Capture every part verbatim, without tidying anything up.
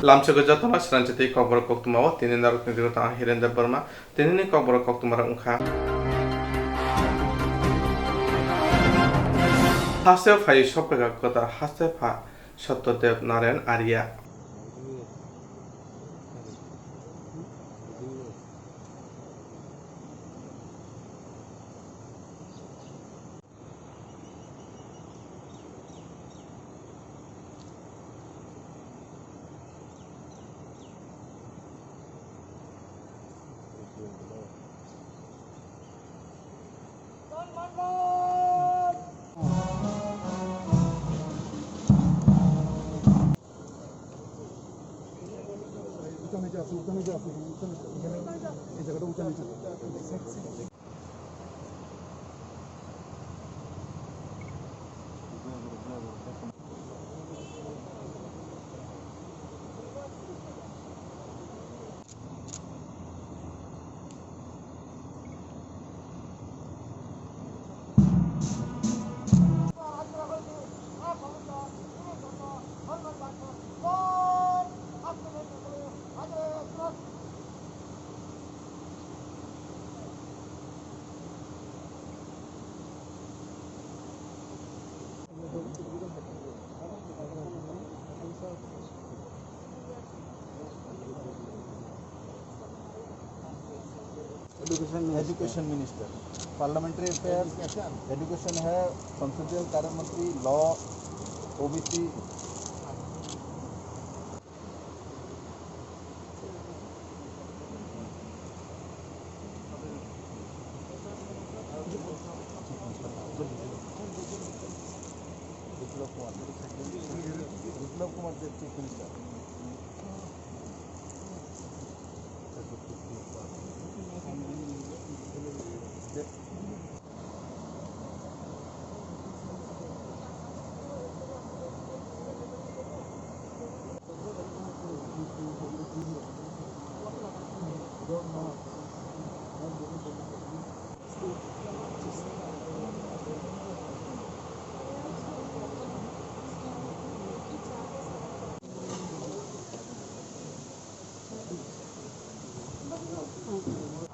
Lamsogo jotono sranchitwi kokborok koktwmao tini norokni dwrwtang ang Hiren Debbarma. Tinini kokborok koktwmarok wngkha. Haste phai sophaikha kwtal haste pha Satyadev Narayan Arya. Education minister. Education minister, parliamentary affairs, education है, संसदीय कार्य मंत्री, law, OBC. Biplab কুমার দেব, বিপ্লব কুমার Deb, chief minister.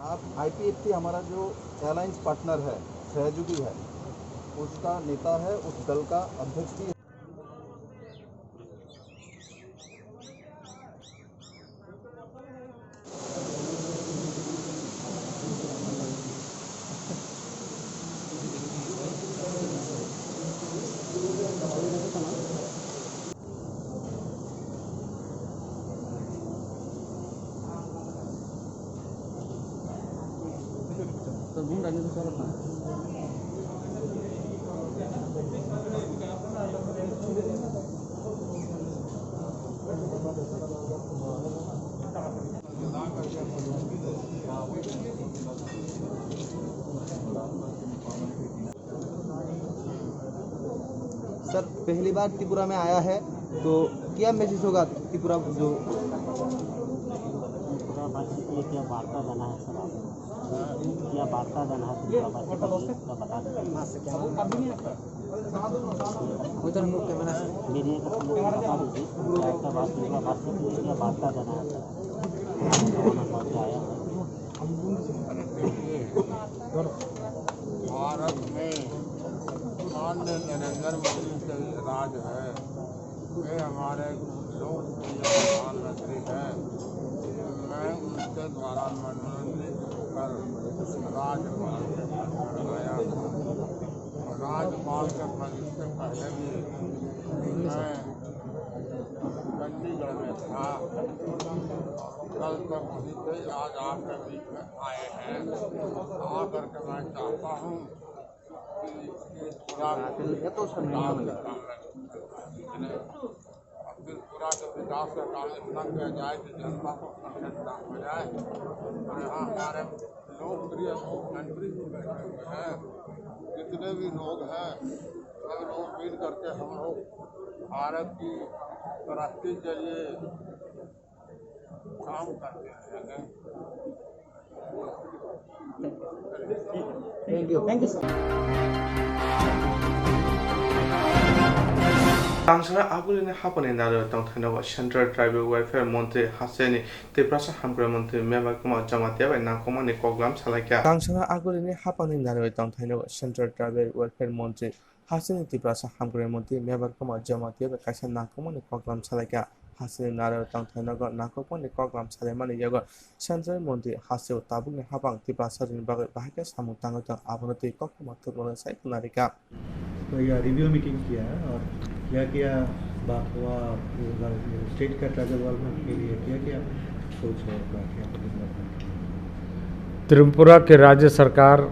आप आईपीएफटी हमारा जो alliance partner है, सहयोगी है, उसका नेता है, उस दल का अध्यक्ष भी है। सर, पहली बार त्रिपुरा में आया है, तो क्या मैसेज होगा त्रिपुरा जो त्रिपुरा वासी के लिए क्या वार्ता देना है सर आपको? क्या वार्ता देना है त्रिपुरा वासी के लिए, थोड़ा बता दीजिए। मेरी एक बता दीजिए, त्रिपुरा वासी के लिए क्या वार्ता देना है सर? कौन कौन से आया है? भारत में माननीय नरेंद्र मोदी के राज है। वे हमारे लोकप्रिय प्रधानमंत्री हैं। मैं उनके द्वारा मनोरंजित होकर राज्यपाल के पद पर आया हूँ। राज्यपाल के पद से पहले भी मैं चंडीगढ़ में था। कल तक वहीं थे, आज आपके बीच में आए हैं। आ करके मैं चाहता हूँ कि त्रिपुरा के विकास का काम इतना, त्रिपुरा के विकास का काम इतना किया जाए कि जनता को संतुष्ट हो जाए। और यहाँ हमारे लोकप्रिय मुख्यमंत्री जी बैठे हुए हैं, जितने भी लोग हैं, सब लोग मिल करके हम लोग भारत की तरक्की के लिए काम करते हैं। Thank you. Thank you, sir. Tangsana Agulini hapani narwi tongthainogo Central Tribal Welfare Montri hasteni Tiprasa Hamkrai Montri Mevar Kumar Jamatia bai nangkukmani koklam salaikha. Tangsana Agulini hapani narwi tongthainogo Central Tribal Welfare Montri hasteni Tiprasa Hamkrai Montri Mevar Kumar Jamatia bai kaisa nangkukmani koklam salaikha. Hasteni narwi tongthainogo nangkukmani koklam salaimani yago Central Montri hasteo tabukni hapang Tiprasarokni bagwi bahai khe samung tangwi tong, abono twi koktwma thwkmano sai khwnarikha. तो यह review meeting किया है और क्या क्या बात हुआ, स्टेट का ट्राइबल डेवलपमेंट के लिए क्या क्या सोच है आपका, क्या डेवलपमेंट? त्रिपुरा की राज्य सरकार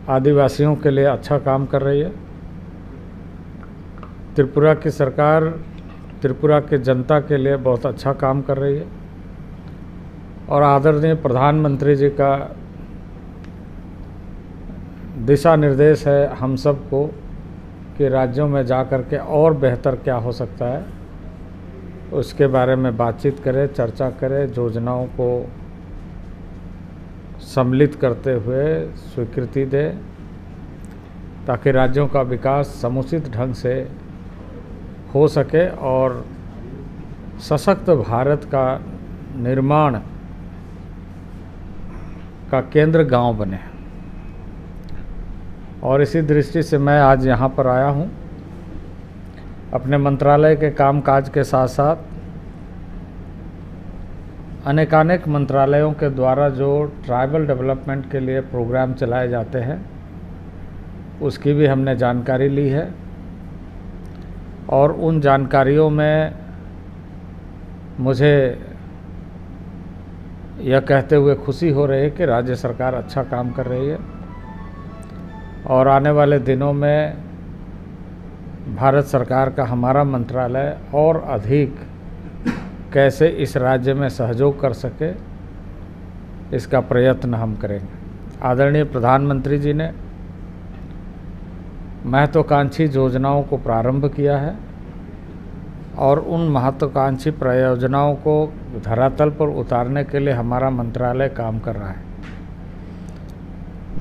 आदिवासियों के लिए अच्छा काम कर रही है। त्रिपुरा की सरकार त्रिपुरा की जनता के लिए बहुत अच्छा काम कर रही है और आदरणीय प्रधानमंत्री जी का दिशा निर्देश है हम सबको कि राज्यों में जा कर के और बेहतर क्या हो सकता है, उसके बारे में बातचीत करें, चर्चा करें, योजनाओं को सम्मिलित करते हुए स्वीकृति दें, ताकि राज्यों का विकास समुचित ढंग से हो सके और सशक्त भारत का निर्माण का केंद्र गांव बने। और इसी दृष्टि से मैं आज यहाँ पर आया हूँ। अपने मंत्रालय के कामकाज के साथ-साथ अनेकानेक मंत्रालयों के द्वारा जो ट्राइबल डेवलपमेंट के लिए प्रोग्राम चलाए जाते हैं, उसकी भी हमने जानकारी ली है। और उन जानकारियों में मुझे यह कहते हुए खुशी हो रही है कि राज्य सरकार अच्छा काम कर रही है और आने वाले दिनों में भारत सरकार का हमारा मंत्रालय और अधिक कैसे इस राज्य में सहयोग कर सके, इसका प्रयत्न हम करेंगे। आदरणीय प्रधानमंत्री जी ने महत्वाकांक्षी योजनाओं को प्रारंभ किया है और उन महत्वाकांक्षी परियोजनाओं को धरातल पर उतारने के लिए हमारा मंत्रालय काम कर रहा है।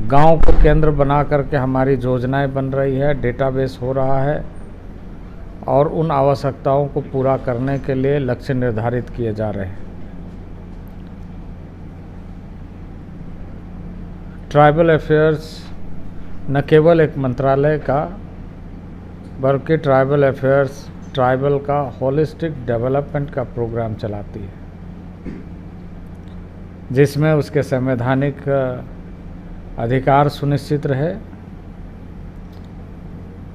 गांव को केंद्र बना करके हमारी योजनाएं बन रही है, डेटाबेस हो रहा है और उन आवश्यकताओं को पूरा करने के लिए लक्ष्य निर्धारित किए जा रहे हैं। ट्राइबल अफेयर्स न केवल एक मंत्रालय का, बल्कि ट्राइबल अफेयर्स ट्राइबल का होलिस्टिक डेवलपमेंट का प्रोग्राम चलाती है, जिसमें उसके संवैधानिक अधिकार सुनिश्चित रहे,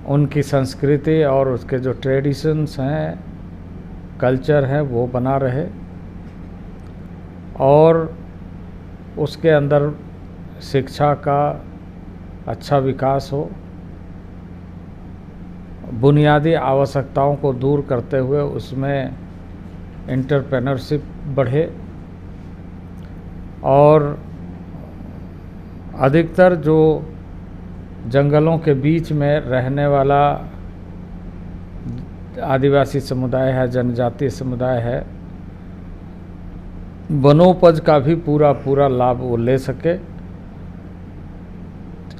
उनकी संस्कृति और उसके जो ट्रेडिशंस हैं, कल्चर है, वो बना रहे और उसके अंदर शिक्षा का अच्छा विकास हो, बुनियादी आवश्यकताओं को दूर करते हुए उसमें एंटरप्रेन्योरशिप बढ़े और अधिकतर जो जंगलों के बीच में रहने वाला आदिवासी समुदाय है, जनजातीय समुदाय है, वनोपज का भी पूरा पूरा लाभ वो ले सके,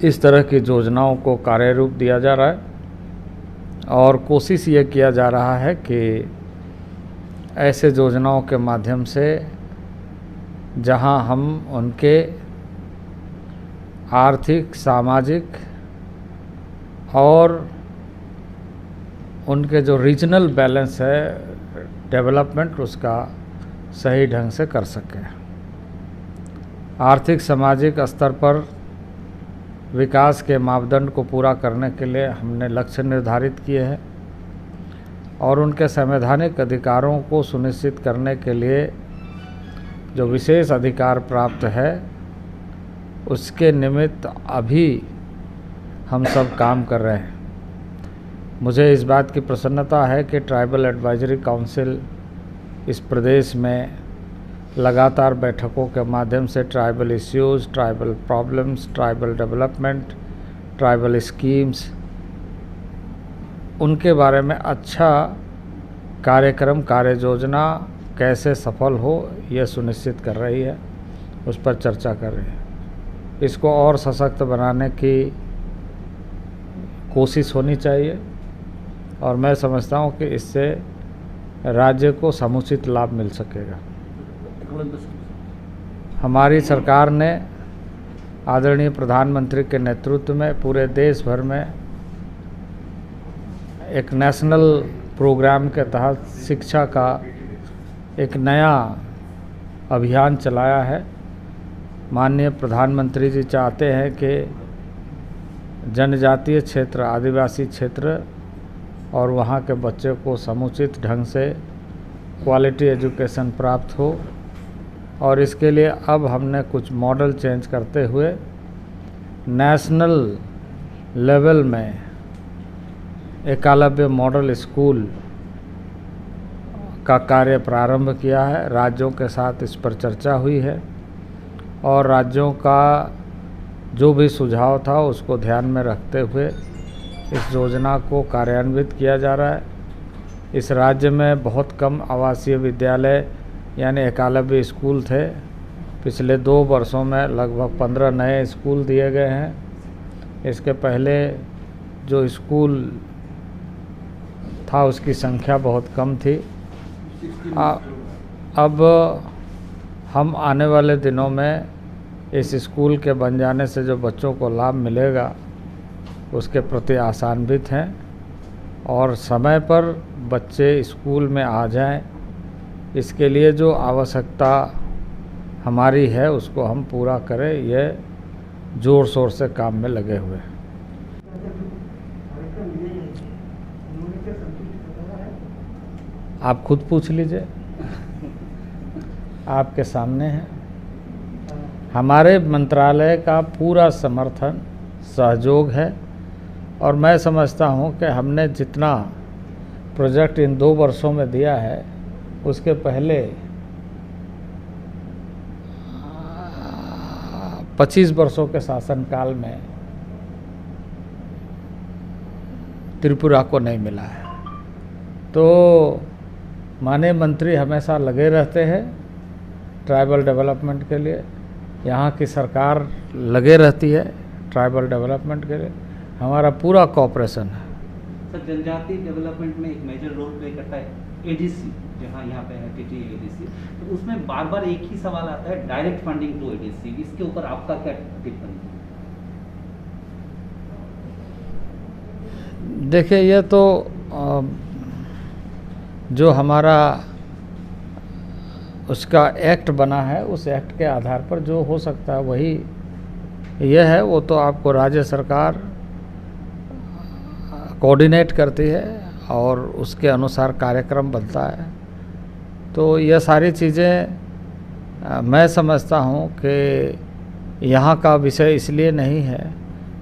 इस तरह की योजनाओं को कार्य रूप दिया जा रहा है और कोशिश ये किया जा रहा है कि ऐसे योजनाओं के माध्यम से जहां हम उनके आर्थिक, सामाजिक और उनके जो रीजनल बैलेंस है डेवलपमेंट, उसका सही ढंग से कर सकें। आर्थिक सामाजिक स्तर पर विकास के मापदंड को पूरा करने के लिए हमने लक्ष्य निर्धारित किए हैं और उनके संवैधानिक अधिकारों को सुनिश्चित करने के लिए जो विशेष अधिकार प्राप्त है, उसके निमित्त अभी हम सब काम कर रहे हैं। मुझे इस बात की प्रसन्नता है कि ट्राइबल एडवाइजरी काउंसिल इस प्रदेश में लगातार बैठकों के माध्यम से tribal issues, tribal problems, tribal development, tribal schemes, उनके बारे में अच्छा कार्यक्रम, कार्य योजना कैसे सफल हो, यह सुनिश्चित कर रही है, उस पर चर्चा कर रही है। इसको और सशक्त बनाने की कोशिश होनी चाहिए और मैं समझता हूँ कि इससे राज्य को समुचित लाभ मिल सकेगा। हमारी सरकार ने आदरणीय प्रधानमंत्री के नेतृत्व में पूरे देश भर में एक नेशनल प्रोग्राम के तहत शिक्षा का एक नया अभियान चलाया है। माननीय प्रधानमंत्री जी चाहते हैं कि जनजातीय क्षेत्र, आदिवासी क्षेत्र और वहाँ के बच्चों को समुचित ढंग से क्वालिटी एजुकेशन प्राप्त हो, और इसके लिए अब हमने कुछ मॉडल चेंज करते हुए नेशनल लेवल में एकलव्य मॉडल स्कूल का कार्य प्रारंभ किया है। राज्यों के साथ इस पर चर्चा हुई है और राज्यों का जो भी सुझाव था, उसको ध्यान में रखते हुए इस योजना को कार्यान्वित किया जा रहा है। इस राज्य में बहुत कम आवासीय विद्यालय यानी एकलव्य स्कूल थे। पिछले दो वर्षों में लगभग पन्द्रह नए स्कूल दिए गए हैं। इसके पहले जो स्कूल था, उसकी संख्या बहुत कम थी। आ, अब हम आने वाले दिनों में इस स्कूल के बन जाने से जो बच्चों को लाभ मिलेगा, उसके प्रति आशान्वित हैं और समय पर बच्चे स्कूल में आ जाएं, इसके लिए जो आवश्यकता हमारी है, उसको हम पूरा करें। ये जोर शोर से काम में लगे हुए हैं। आप खुद पूछ लीजिए, आपके सामने है। हमारे मंत्रालय का पूरा समर्थन, सहयोग है और मैं समझता हूँ कि हमने जितना प्रोजेक्ट इन दो वर्षों में दिया है, उसके पहले पच्चीस वर्षों के शासनकाल में त्रिपुरा को नहीं मिला है। तो माननीय मंत्री हमेशा लगे रहते हैं ट्राइबल डेवलपमेंट के लिए, यहाँ की सरकार लगे रहती है ट्राइबल डेवलपमेंट के लिए, हमारा पूरा कोऑपरेशन है। सर, जनजाति डेवलपमेंट में एक मेजर रोल प्ले करता है एडीसी, जहाँ यहाँ पे है टीटी एडीसी, तो उसमें बार बार एक ही सवाल आता है, डायरेक्ट फंडिंग टू एडीसी, इसके ऊपर आपका क्या टिप्पणी? देखिए, ये तो अ, जो हमारा उसका एक्ट बना है, उस एक्ट के आधार पर जो हो सकता है वही ये है। वो तो आपको राज्य सरकार कोऑर्डिनेट करती है और उसके अनुसार कार्यक्रम बनता है। तो ये सारी चीज़ें, अ, मैं समझता हूँ कि यहाँ का विषय इसलिए नहीं है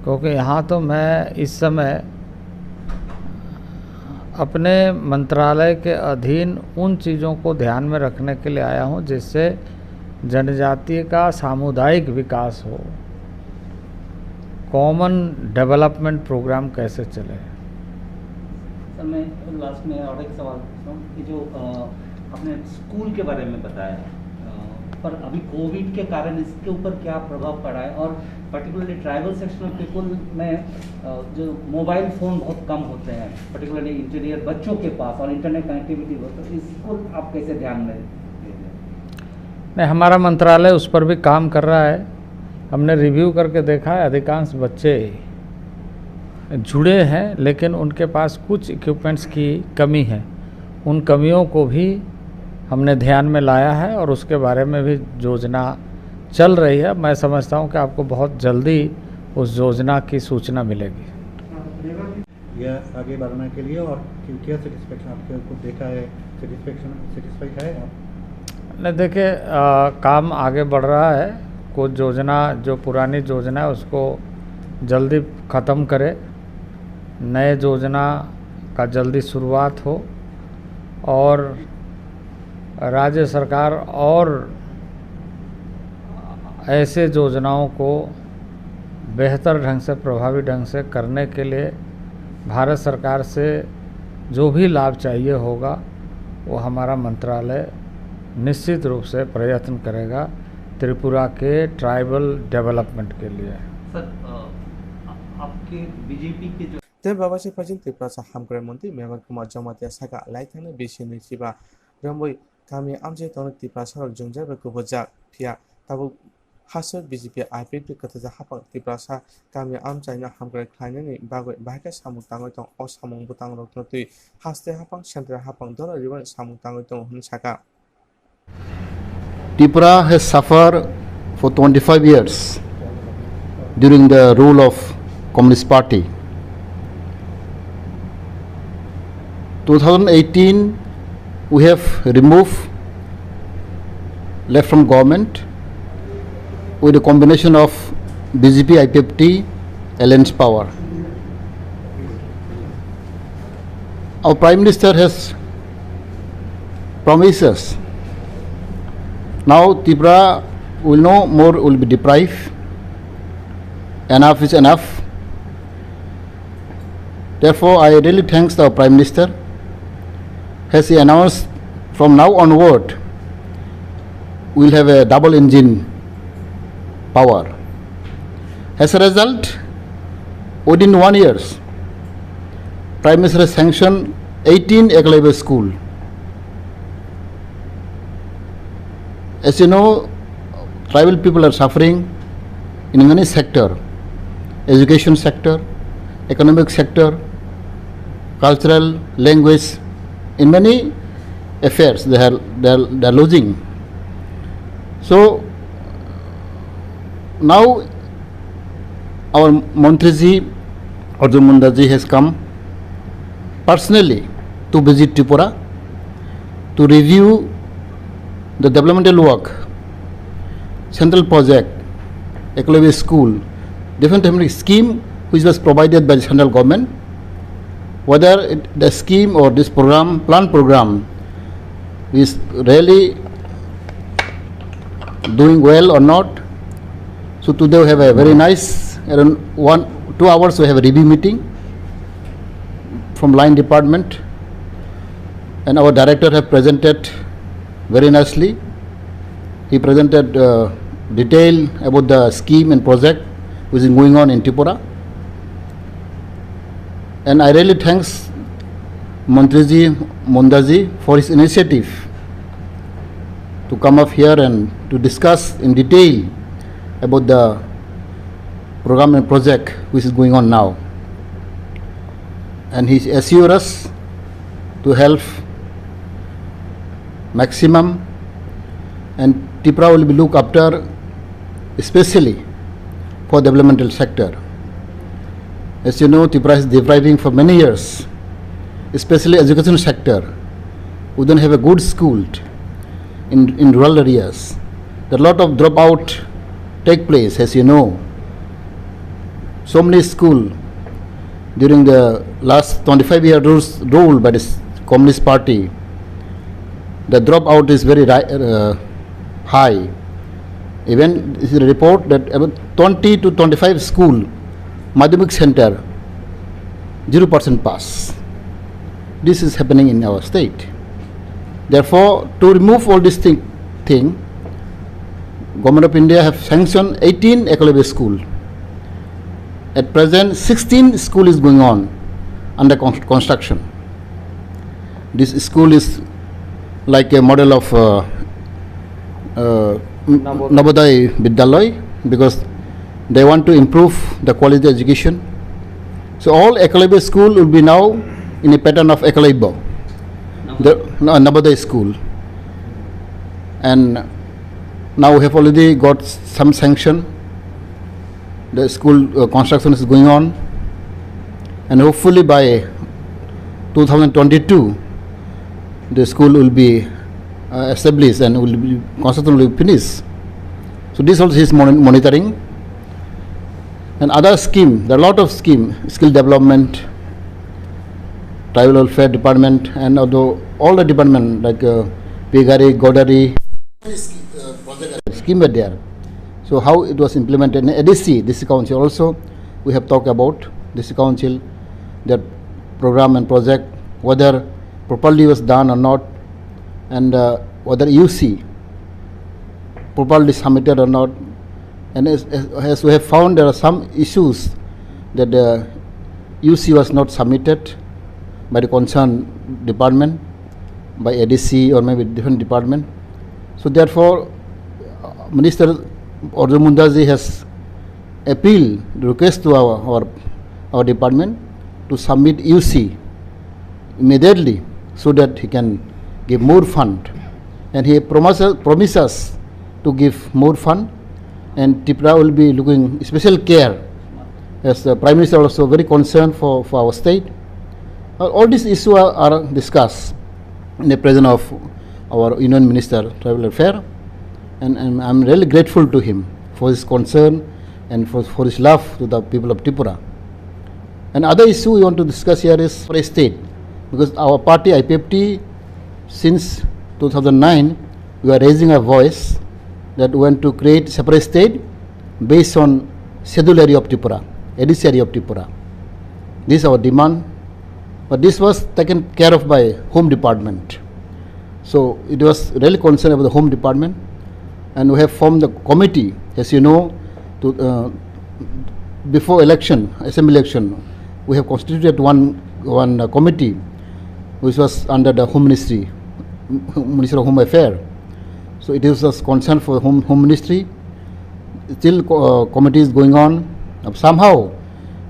क्योंकि यहाँ तो मैं इस समय अपने मंत्रालय के अधीन उन चीज़ों को ध्यान में रखने के लिए आया हूँ जिससे जनजाति का सामुदायिक विकास हो, कॉमन डेवलपमेंट प्रोग्राम कैसे चले। सर, मैं लास्ट में और एक सवाल पूछता हूँ कि जो, अ, आपने स्कूल के बारे में बताया, अ, पर अभी कोविड के कारण इसके ऊपर क्या प्रभाव पड़ा है और पर्टिकुलरली ट्राइबल सेक्शनल पीपल में, अ, जो मोबाइल फ़ोन बहुत कम होते हैं, पर्टिकुलरली इंटीरियर बच्चों के पास, और इंटरनेट कनेक्टिविटी हो, तो इसको आप कैसे ध्यान में लेते हैं? नहीं, हमारा मंत्रालय उस पर भी काम कर रहा है। हमने रिव्यू करके देखा है, अधिकांश बच्चे जुड़े हैं, लेकिन उनके पास कुछ इक्विपमेंट्स की कमी है। उन कमियों को भी हमने ध्यान में लाया है और उसके बारे में भी योजना चल रही है। मैं समझता हूँ कि आपको बहुत जल्दी उस योजना की सूचना मिलेगी। यह आगे बढ़ने के लिए और क्या, क्या सेटिस्फैक्शन आपके को देखा है, सेटिस्फैक्शन, सेटिस्फाइड है आप? नहीं, देखिए, अ, काम आगे बढ़ रहा है। कुछ योजना, जो पुरानी योजना है, उसको जल्दी ख़त्म करें, नए योजना का जल्दी शुरुआत हो और राज्य सरकार और ऐसे योजनाओं को बेहतर ढंग से, प्रभावी ढंग से करने के लिए भारत सरकार से जो भी लाभ चाहिए होगा, वो हमारा मंत्रालय निश्चित रूप से प्रयत्न करेगा त्रिपुरा के ट्राइबल डेवलपमेंट के लिए। सर, अ, आ-, आपके बीजेपी के जो Tei babaisi phaising Tiprasa hamkrai montri Mevar Kumar Jamatia saka lai thangni bisi ni chiba romwi kami amchai tongnai Tiprasa rok jwngjal bai kubujak. Phiya tabuk hasteo B J P I P F T kwthajak haphang Tiprasa kami amchaino hamkrai khlainani bagwi bahai khe samung tangwi tong. O samung bwtang rokno twi haste haphang central haphang dolo ribani samung tangwi tongo hwnwi saka. Tripura has suffered for twenty-five years during the rule of Communist Party. Two thousand eighteen, we have removed left from government with a combination of B J P I P F T alliance power. Our Prime Minister has promised us. Now Tripura will no more will be deprived. Enough is enough. Therefore, I really thanks the Prime Minister. As he announced, from now onward, we'll have a double engine power. As a result, within one year, Prime Minister has sanctioned eighteen Eklavya school. As you know, tribal people are suffering in many sector, education sector, economic sector, cultural, language, in many affairs they are, they are, they are losing. So now our Mantriji Arjun Munda ji has come personally to visit Tripura to review the developmental work, central project, Eklavya school, different, different scheme which was provided by the central government, whether it, the scheme or this program, plan program is really doing well or not. So today we have a very nice, around one, two hours we have a review meeting from line department, and our director have presented very nicely. He presented uh, detail about the scheme and project which is going on in Tripura. And I really thanks Mantriji Mundaji for his initiative to come up here and to discuss in detail about the program and project which is going on now. And he assured us to help maximum, and Tripura will be looked after specially for developmental sector. As you know, Tripura is depriving for many years, especially education sector. We don't have a good school in, in rural areas. There are lot of dropout take place, as you know. So many school during the last twenty-five year rules, rule by the Communist Party, the dropout is very ri- uh, high. Even this is a report that about twenty to twenty-five school, Madhyamik center, zero percent pass. This is happening in our state. Therefore, to remove all this thing, thing, Government of India have sanctioned eighteen Eklavya school. At present, sixteen school is going on under con- construction. This school is like a model of uh, uh, Navodaya Vidyalaya, because they want to improve the quality education. So all Eklavya school will be now in a pattern of Eklavya, the uh, Navodaya school. And now we have already got some sanction. The school uh, construction is going on, and hopefully by two thousand twenty-two, the school will be uh, established and will be construction will be finished. So this also is mon- monitoring. And other scheme, there are a lot of scheme, skill development, tribal welfare department, and although all the department like uh, Pigari, Godari, scheme are there. So how it was implemented in A D C, District Council also, we have talked about District Council, their program and project, whether properly was done or not, and uh, whether U C properly submitted or not. And as, as, as we have found, there are some issues that uh, U C was not submitted by the concerned department, by A D C or maybe different department. So therefore, uh, Minister Arjun Munda ji has appeal, request to our, our, our department to submit U C immediately so that he can give more fund. And he promises, promises to give more fund, and Tripura will be looking special care, as the Prime Minister also very concerned for, for our state. Uh, all these issues are, are discussed in the presence of our Union Minister Tribal Affair, and, and I'm really grateful to him for his concern and for, for his love to the people of Tripura. And other issue we want to discuss here is separate state, because our party I P F T, since two thousand nine, we are raising a voice that we want to create separate state based on schedule area of Tripura, A D C area of Tripura. This is our demand, but this was taken care of by Home Department. So it was really concerned about the Home Department, and we have formed the committee, as you know, to, uh, before election, assembly election, we have constituted one, one, uh, committee which was under the Home Ministry, Ministry of Home Affairs. So it is a concern for Home, Home Ministry. Still, co-, uh, committee is going on. Uh, somehow,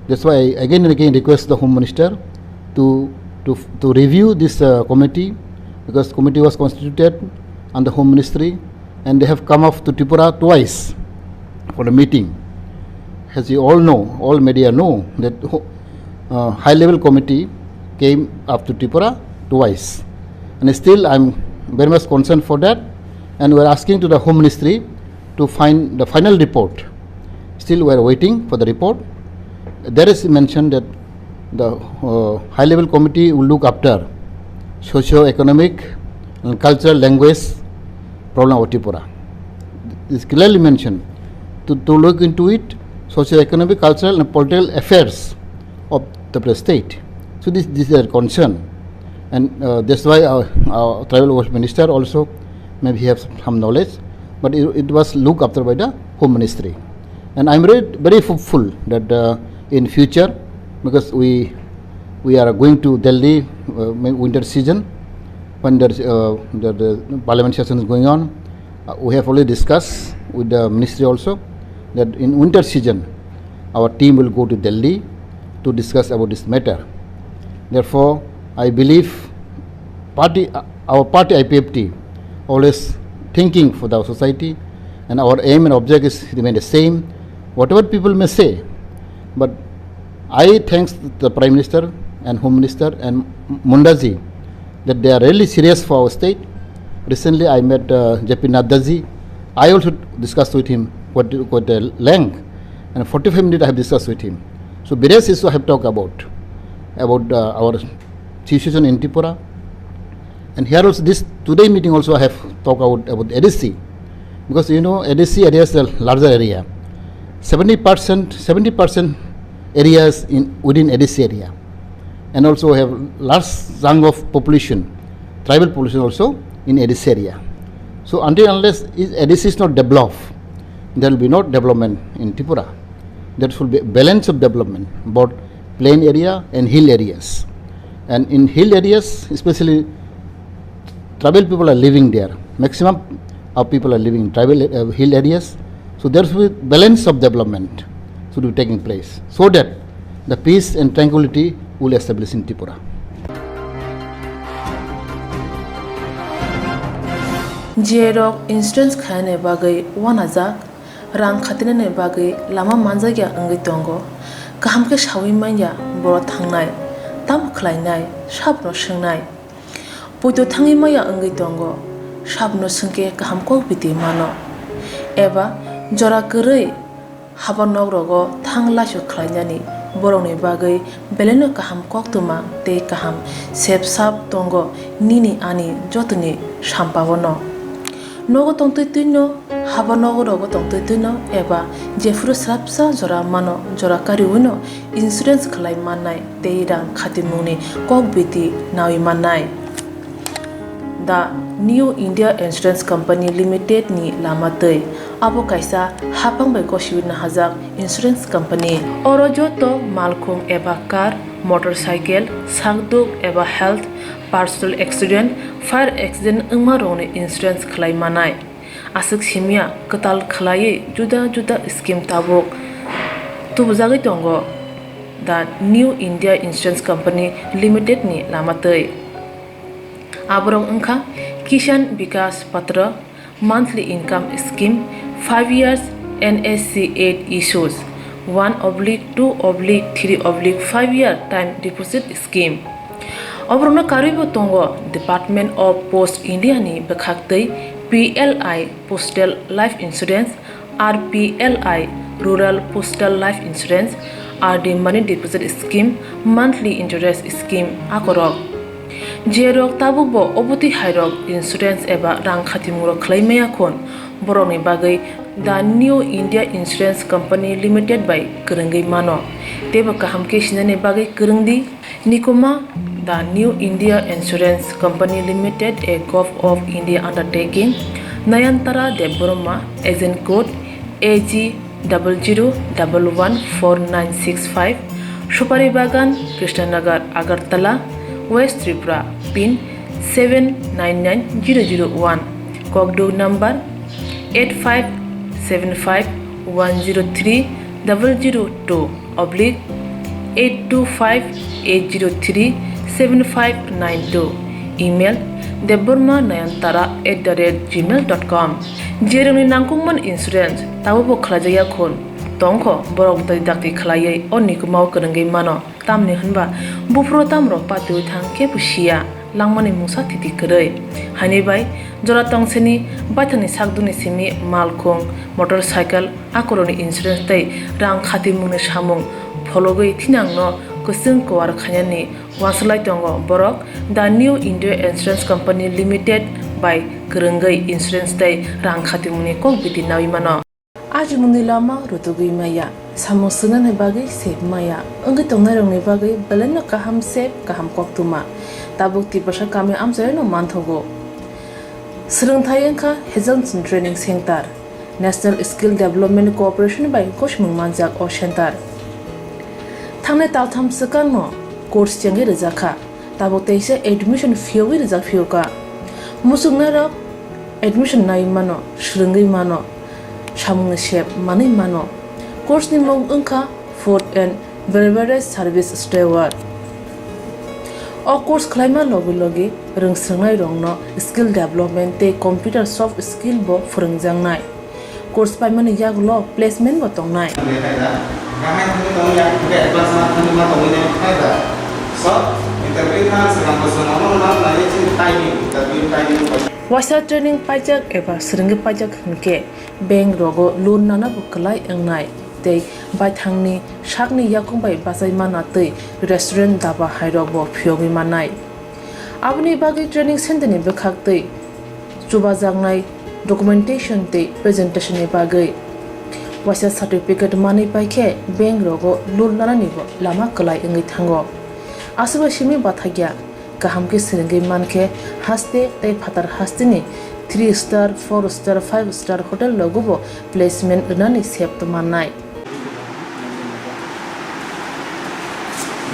that's why I again and again request the Home Minister to, to, to review this, uh, committee, because committee was constituted under Home Ministry, and they have come up to Tripura twice for a meeting. As you all know, all media know that ho-, uh, high level committee came up to Tripura twice. And still, I'm very much concerned for that. And we're asking to the Home Ministry to find the final report. Still, we are waiting for the report. There is mentioned that the, uh, high level committee will look after socio-economic and cultural language problem of Tripura. It's clearly mentioned to, to look into it, socio-economic, cultural and political affairs of the state. So this, this is a concern. And, uh, that's why our, our tribal welfare minister also maybe have some knowledge, but it, it was looked after by the Home Ministry. And I'm very, very hopeful that, uh, in future, because we, we are going to Delhi, uh, winter season, when there's, uh, the, the parliament session is going on, uh, we have already discussed with the ministry also that in winter season, our team will go to Delhi to discuss about this matter. Therefore, I believe party, our party I P F T always thinking for the society, and our aim and object is remain the same. Whatever people may say, but I thanks the Prime Minister and Home Minister and Mundaji that they are really serious for our state. Recently, I met, uh, J P Naddaji. I also discussed with him quite, quite a length, and forty-five minutes I have discussed with him. So various issues I have talked about, about, uh, our situation in Tripura. And here also, this today meeting also I have talked about, about A D C, because you know A D C area is a larger area. Seventy percent, seventy percent areas in, within A D C area, and also have large chunk of population, tribal population also in A D C area. So until unless is A D C is not developed, there will be no development in Tripura. There should be balance of development, both plain area and hill areas. And in hill areas, especially tribal people are living there. Maximum of people are living in tribal, uh, hill areas. So there should be balance of development should be taking place so that the peace and tranquility will establish in Tripura. J rok insurance khaina bagwi wanajak, rang khatinani bagwi lama manjakya wngwi tongo. Kaham khe sawi manya borok thangnai, tamo khlainai, sabno swngnai. Poito thangwi maya wngwi tongo, sabno swngkhe kaham kok biti mano. Eba jora kwrwi haba nok rogo thang laisok khlainani borokni bagwi belai no kaham koktwma tei kaham sep sap tongo nini ani jotoni sampao no. Nogo tongtwi twi no, haba nogo rogo tongtwi twi no eba jephuru swrapsa jora mano, jora kariwi no insurance khlai mannai tei rang khatimungni kok biti nawi mannai. The New India Insurance Company Limited ni lama twi Abo kaisa haphang bai gosiwi nahajak insurance company. Oro joto malkhung eba car, motorcycle, sakduk eba health, personal accident, fire accident wngma rokni insurance khlai manai. Aswk simya kwtal khlaiwi juda juda scheme tabuk tubujagwi tongo The New India Insurance Company Limited ni lama twi. Aborok wngkha Kisan Vikas Patra, monthly income scheme, five years N S C eight issues, one oblique two oblique three oblique five year time deposit scheme. Oborokno karwibo tongo Department of Post India ni bwkhak twi P L I Postal Life Insurance, R P L I Rural Postal Life Insurance, R D Money Deposit Scheme, Monthly Interest Scheme akorok. Jerok tabukbo obotwi hairok insurance eba rang khatimungrok khlai maya khun, borokni bagwi The New India Insurance Company Limited bai kwrwngwi mano. Teibo kaham khe sinani bagwi kwrwng di. Nikuma, The New India Insurance Company Limited, a Govt of India undertaking, Nayantara Debbarma, agent code A G double zero double one four nine six five, Supari Bagan, Krishnanagar, Agartala, West Tripura, pin seven nine nine zero zero one, kokduk number eight five seven five one zero three double zero two oblique eight two five eight zero three seven five nine two, email debbarma nayantara at the rate gmail dot com. Jerokni nangkukmani insurance tabukbo khlaijakya khun tongkho, borok bwtwi dakti khlaiwi o nikumao kwrwngwi mano. Tamni hwnba buphuru tamrok patiwi thang kebo siya, langmani mungsa thiti kwrwi. Haini bai jora tongsini baithangni sakdukni simi malkhung, motorcycle, akorokni insurance tei rang khatimungni samung phologwi thinangno kwchwng kuar khainani uansuk lai tongo borok The New India Insurance Company Limited bai kwrwngwi insurance tei rang khatimungni kok biti naui mano. Ajimungni lama rutugwi maya, samung swngnani bagwi sep maya, wngwi tongnairokni bagwi belaino kaham sep, kaham koktwma. Tabuk Tiprasa kami amchairokno manthogo. Swrwngthai wngkha Hazelson Training Center, National Skill Development Corporation bai gosimung manjak o center. Thangnai taltham swkangno course chengwi rwjakha. Tabuk teisa admission phiyogwi rijak phiyokha. Muchungnairok admission naiwi mano, swrwngwi mano, samungni sep manwi mano. Course ni mung wngkha Food and Beverage Service Steward. O course khlaima logi logi rwngswrwngnairokno skill development tei computer soft skill bo phwrwngjaknai. Course paimani yagulo placement bo tongnai. Waisa training paijak eba swrwngwi paijak hwnkhe bank rogo loan nana bo kwlai wngnai tei baithangni sakni yakung bai bachai mana tei restaurant daba hairok bo phiyogwi mannai. Aboni bagwi training center ni bwkhak tei chubajaknai documentation tei presentation ni bagwi waisa certificate manwi paikhe bank rogo loan lanani bo lama kwlai wngwi thango. Aswkbai simi bathakya kaham khe swrwngwi mankhe haste tei phatar hasteni three star, four star, five star hotel rogo bo placement rwnani sep mannai.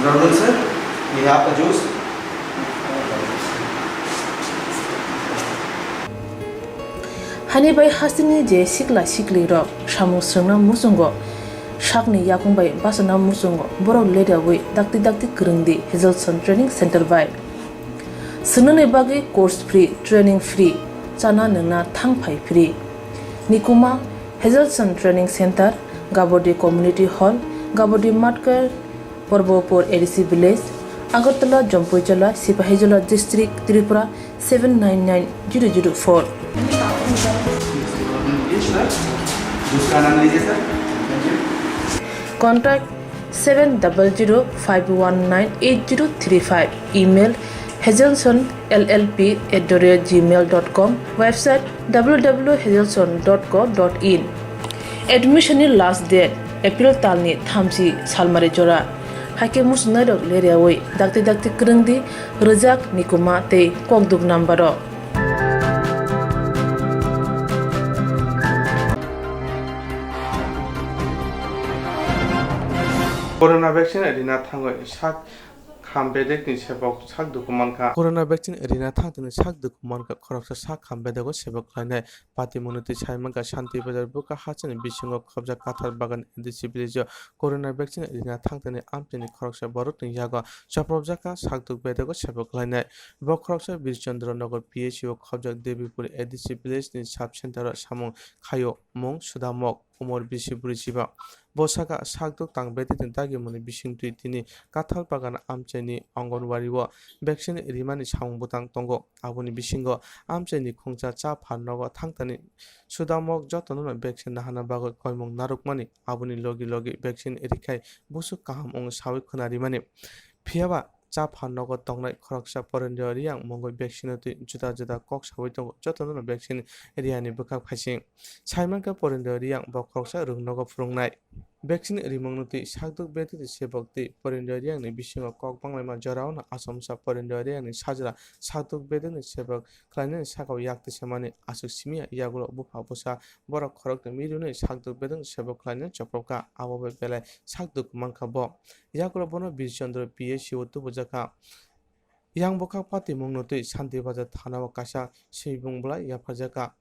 Brother sir, we have a juice. Hani bai hasteni je sikla sikli rok samung swrwngna muchungo, sakni yakung bai bachana muchungo, borok ledawi dakti dakti kwrwng di Hazelson Training Center bai. Swrwngnani bagwi course free, training free, chana nwngna thang phai free. Nikuma, Hazelson Training Center, Gabodi Community Hall, Gabodi Matkar, Porbopur A D C Village, Agartala, Jampuijala, Sipahijola District, Tripura seven nine nine zero zero four. Contact seven double zero five one nine eight zero three five, email hazelson L L P at the rate gmail dot com, website W W W hazelson dot co dot in. Admission ni last date April talni thamchi salmari jora. Haikhe muchungnairok leriawi dakti dakti kwrwng di, rwjak, nikuma tei kokduk number o. Corona vaccine rina thangwi sak kham bedekni sebok sak duku mankha. Corona vaccine rina thangtini sak duku mankha khoroksa sak kham bedego sebok khlainai. Patimungni twi saimankha Shanti Bazar bwkha hasteni bisingo khobjak Kathar Bagan A D C village o corona vaccine rina thangtini amchaini khoroksa borokni yago chopropjakha sak duk bedego sebok khlainai. Bo khoroksa Birchandra Nagar P H C o khobjak Debipur A D C village ni sub center o samung khaio mung Sudamok. Umor bisi bwrwi chiba. Bo saka sakduk tang bedekni dagimungni bisingtwi tini Kathal Bagan amchaini Anganwadi o vaccine rimani samung bwtang tongo. Aboni bisingo amchaini khungsa cha phan nogo thangtani Sudamok jotono vaccine nahana bagwi koimung narwkmani. Aboni logi logi vaccine rikhai busuk kaham wng sawi khwna rimani. Phiyaba cha phan nogo tongnai khoroksa Porendra Reang mungwi vaccine twi juda juda kok sawi tongo, jotono vaccine riyani bwkhak phaising. Saimankha Porendra Reang bo khoroksa rwng nogo phwrwngnai. Vaccine rimungno twi sakduk bedekni sebok twi Porendra Reangni bisingo kok banglaima jorao no achomsa Porendra Reangni sajla sakduk bedekni sebok khlainani sakao yak tisamani aswk simi ya, yagulo bupha bwsa borok khoroknwi mirwnwi sakduk bedekni sebok khlainani chopropkha, abo bai belai sakduk mankha bo. Yagulo bono Birchandra P H C o tubujakha. Yang bwkhak patimungno twi Shanti Bazar thana o kaisa swibung bwlai yapharjakha.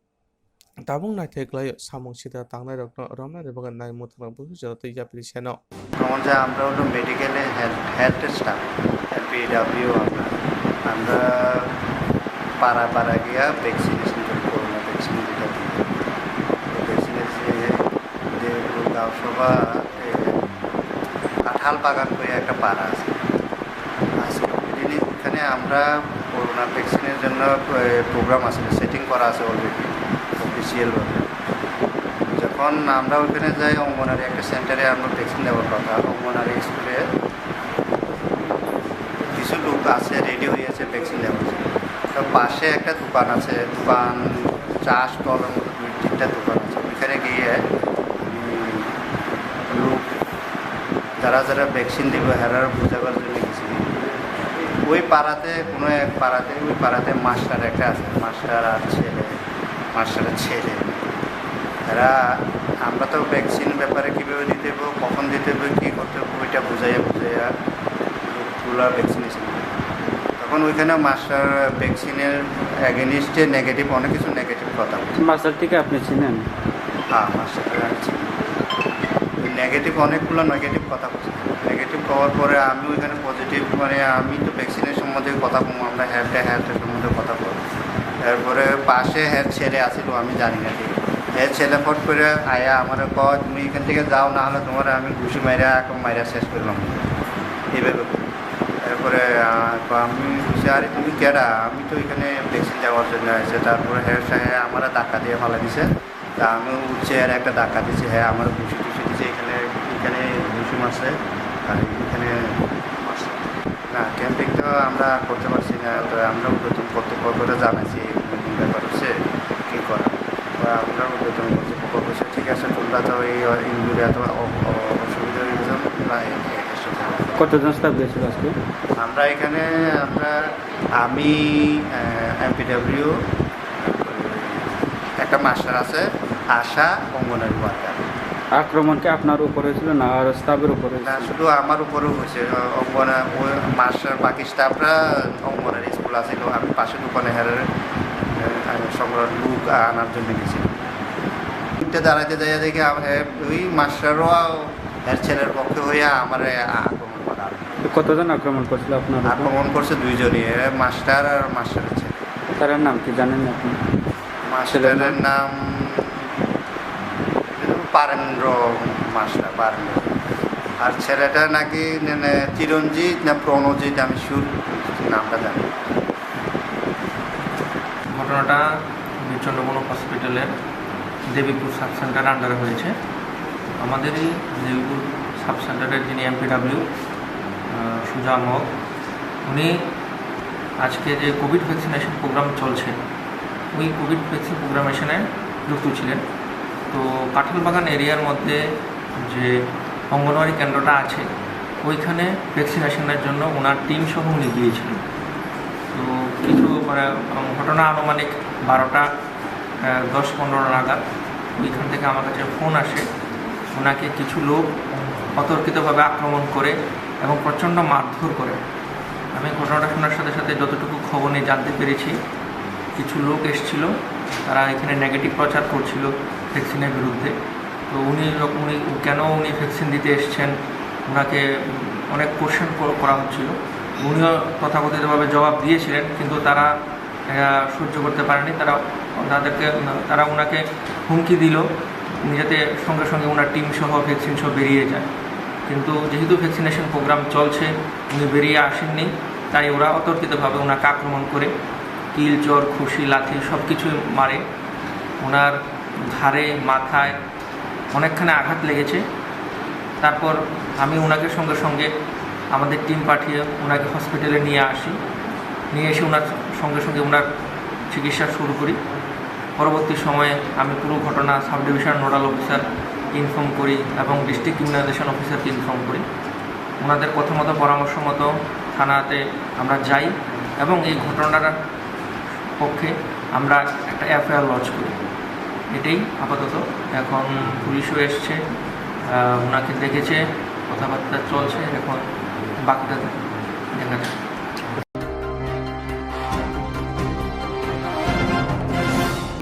Tabuk naithai khlaio samung sitra tangnairokno romnani bagwi nai mwthangna busu jora twi yapri seno. যেমন যে আমরা হলো মেডিকেলে health, health staff, MPW আমরা, আমরা পাড়া পাড়া গিয়া ভ্যাকসিনেশন করি, করোনা ভ্যাকসিন যেটা দিই। তো ভ্যাকসিনের যে, যে গাঁও সভা, এ, কাঁঠাল বাগান করে একটা পাড়া আছে। আজকে ওই দিনই ওখানে আমরা করোনা ভ্যাকসিনের জন্য, এ, প্রোগ্রাম আছে, সেটিং করা আছে অলরেডি অফিসিয়ালভাবে। যখন আমরা ওইখানে যাই, অঙ্গনারী একটা সেন্টারে আমরা ভ্যাকসিন দেওয়ার কথা, অঙ্গনারী স্কুলে কিছু লোক আছে, রেডি হয়ে আছে ভ্যাকসিন দেওয়ার জন্য। তো পাশে একটা দোকান আছে, দোকান চাষ তলের মতো দুই তিনটা দোকান আছে, ওইখানে গিয়ে, উম, লোক যারা যারা ভ্যাকসিন দিব, হেরার বুঝাবার জন্য গেছি। ওই পাড়াতে, কোনো এক পাড়াতে, ওই পাড়াতে মাস্টার একটা আছে, মাস্টার আর ছেলে, মাস্টারের ছেলে। এরা, আমরা তো ভ্যাকসিন ব্যাপারে কীভাবে দিতে হবে, কখন দিতে হবে, কী করতে হবে, ওইটা বুঝাইয়া বুঝাইয়া লোকগুলা ভ্যাকসিনেশন করে। তখন ওইখানে মাস্টার ভ্যাকসিনের অ্যাগেনিস্টে নেগেটিভ, অনেক কিছু নেগেটিভ কথা বলে। মাস্টারটিকে আপনি চিনেন? হ্যাঁ, মাস্টারকে আমি চিনি। নেগেটিভ, অনেকগুলো নেগেটিভ কথা বলছে। নেগেটিভ হওয়ার পরে আমি ওইখানে পজিটিভ, মানে, আমি তো ভ্যাকসিনের সম্বন্ধে কথা বলবো, আমরা হেলথ, হেলথের সম্বন্ধে কথা বলবো। এরপরে পাশে হের ছেলে আছিল, আমি জানি না ঠিক। হের ছেলে ফট করে আয়া আমার কয়, "তুমি এখান থেকে যাও, না হলে তোমার আমি ঘুষি মাইরা, এখন মাইরা শেষ করলাম।" এইভাবে বলে। এরপরে, আহ, তো আমি বলছি, "আরে তুমি কেডা?" "আমি তো এখানে ভ্যাকসিন দেওয়ার জন্য আসছি।" তারপরে হের সাহেব আমার ধাক্কা দিয়ে ফালাই দিছে। তা আমি উঠছি আর একটা ধাক্কা দিছি, হ্যাঁ, আমার ঘুষি টুষি দিছে, এখানে, এখানে ঘুষি মারছে, আর এখানে মারছে। না, ক্যাম্পিং তো আমরা করতে পারছি না, তো আমরা ঊর্ধ্বতন কর্তৃপক্ষকে জানাইছি, এরকম ব্যাপার হচ্ছে, কী করা? তো আমরা ঊর্ধ্বতন কর্তৃপক্ষ বলছে, "ঠিক আছে, তোমরা তো এই ইঞ্জুরি এত অ-, অ-, অসুবিধা হয়ে গেছে, তোমরা এ-, এ-, এসে করো।" কতজন স্টাফ গেছিল আজকে? আমরা এখানে, আমরা, আমি, আহ, এমপিডাব্লিউ, একটা মাস্টার আছে, আশা, অঙ্গনারী ওয়ার্কার। আক্রমণ কি আপনার উপর হয়েছিল না আর স্টাফের উপর না, হয়েছিল? শুধু আমার উপরেও হয়েছে। অঙ্গনা-, ওই মাস্টার, বাকি স্টাফরা অঙ্গনারী স্কুল আছে, তো আমি পাশে দোকানে হেরে, এ, সংগ্রহ লোক আনার জন্য গেছিলাম। উঠতে দাঁড়াইতে যাইয়া দেখি আম-, এ, ওই মাস্টারও এর ছেলের পক্ষে হইয়া আমারে আক্রমণ করা। তো কতজন আক্রমণ করছিল আপনার উপর? আক্রমণ করছে দুইজনই, এ, মাস্টার আর মাস্টারের ছেলে। তার নাম কি জানেন আপনি? মাস্টারের ছেলের নাম? নাম পারেন্দ্র মাস্টার, পারেন্দ্র। আর ছেলেটা নাকি মানে চিরঞ্জিত না প্রণজিৎ, আমি শিওর নামটা জানি না। ঘটনাটা বীরচন্দ্রমোহন হসপিটালের দেবীপুর সাব সেন্টার আন্ডারে হয়েছে। আমাদেরই দেবীপুর সাব সেন্টারের যিনি এমপিডাব্লিউ, আহ, সুজা মগ, উনি আজকে যে কোভিড ভ্যাকসিনেশন প্রোগ্রাম চলছে, ওই কোভিড ভ্যাকসিন প্রোগ্রামেশনে যুক্ত ছিলেন। তো কাঁঠালবাগান এরিয়ার মধ্যে যে অঙ্গনওয়াড়ি কেন্দ্রটা আছে, ওইখানে ভ্যাকসিনেশনের জন্য ওনার টিম সহ উনি গিয়েছিলেন। তো কিছু, মানে, উম, ঘটনা আনুমানিক বারোটা, আহ, দশ পনেরো নাগাদ ওইখান থেকে আমার কাছে ফোন আসে, ওনাকে কিছু লোক অতর্কিতভাবে আক্রমণ করে এবং প্রচণ্ড মারধর করে। আমি ঘটনাটা শোনার সাথে সাথে যতটুকু খবর নিয়ে জানতে পেরেছি, কিছু লোক এসছিল, তারা এখানে নেগেটিভ প্রচার করছিল ভ্যাকসিনের বিরুদ্ধে। তো উনি যখন, উনি কেন উনি ভ্যাকসিন দিতে এসছেন, ওনাকে অনেক কোশ্চেন করা হচ্ছিল। উনিও তথাকথিতভাবে জবাব দিয়েছিলেন, কিন্তু তারা, আহ, সহ্য করতে পারেনি। তারা, তাদেরকে, তারা ওনাকে হুমকি দিল, যাতে সঙ্গে সঙ্গে ওনার টিম সহ, ভ্যাকসিন সহ বেরিয়ে যায়। কিন্তু যেহেতু ভ্যাকসিনেশন প্রোগ্রাম চলছে, উনি বেরিয়ে আসেননি, তাই ওরা অতর্কিতভাবে ওনাকে আক্রমণ করে কিল, চড়, ঘুষি, লাথি সব কিছুই মারে। ওনার ঘাড়ে, মাথায় অনেকখানি আঘাত লেগেছে। তারপর আমি ওনাকে সঙ্গে সঙ্গে আমাদের টিম পাঠিয়ে ওনাকে হসপিটালে নিয়ে আসি। নিয়ে এসে ওনার সঙ্গে সঙ্গে ওনার চিকিৎসা শুরু করি। পরবর্তী সময়ে আমি পুরো ঘটনা sub division nodal officer inform করি এবং ডিস্ট্রিক্ট ইমিউনাইজেশন অফিসারকে ইনফর্ম করি। ওনাদের কথা মতো, পরামর্শ মতো থানাতে আমরা যাই এবং এই ঘটনার পক্ষে আমরা একটা এফআইআর লজ করি। এটাই আপাতত। এখন পুলিশও এসছে, আহ, ওনাকে দেখেছে, কথাবার্তা চলছে, এখন বাকিটা দেখা যাক।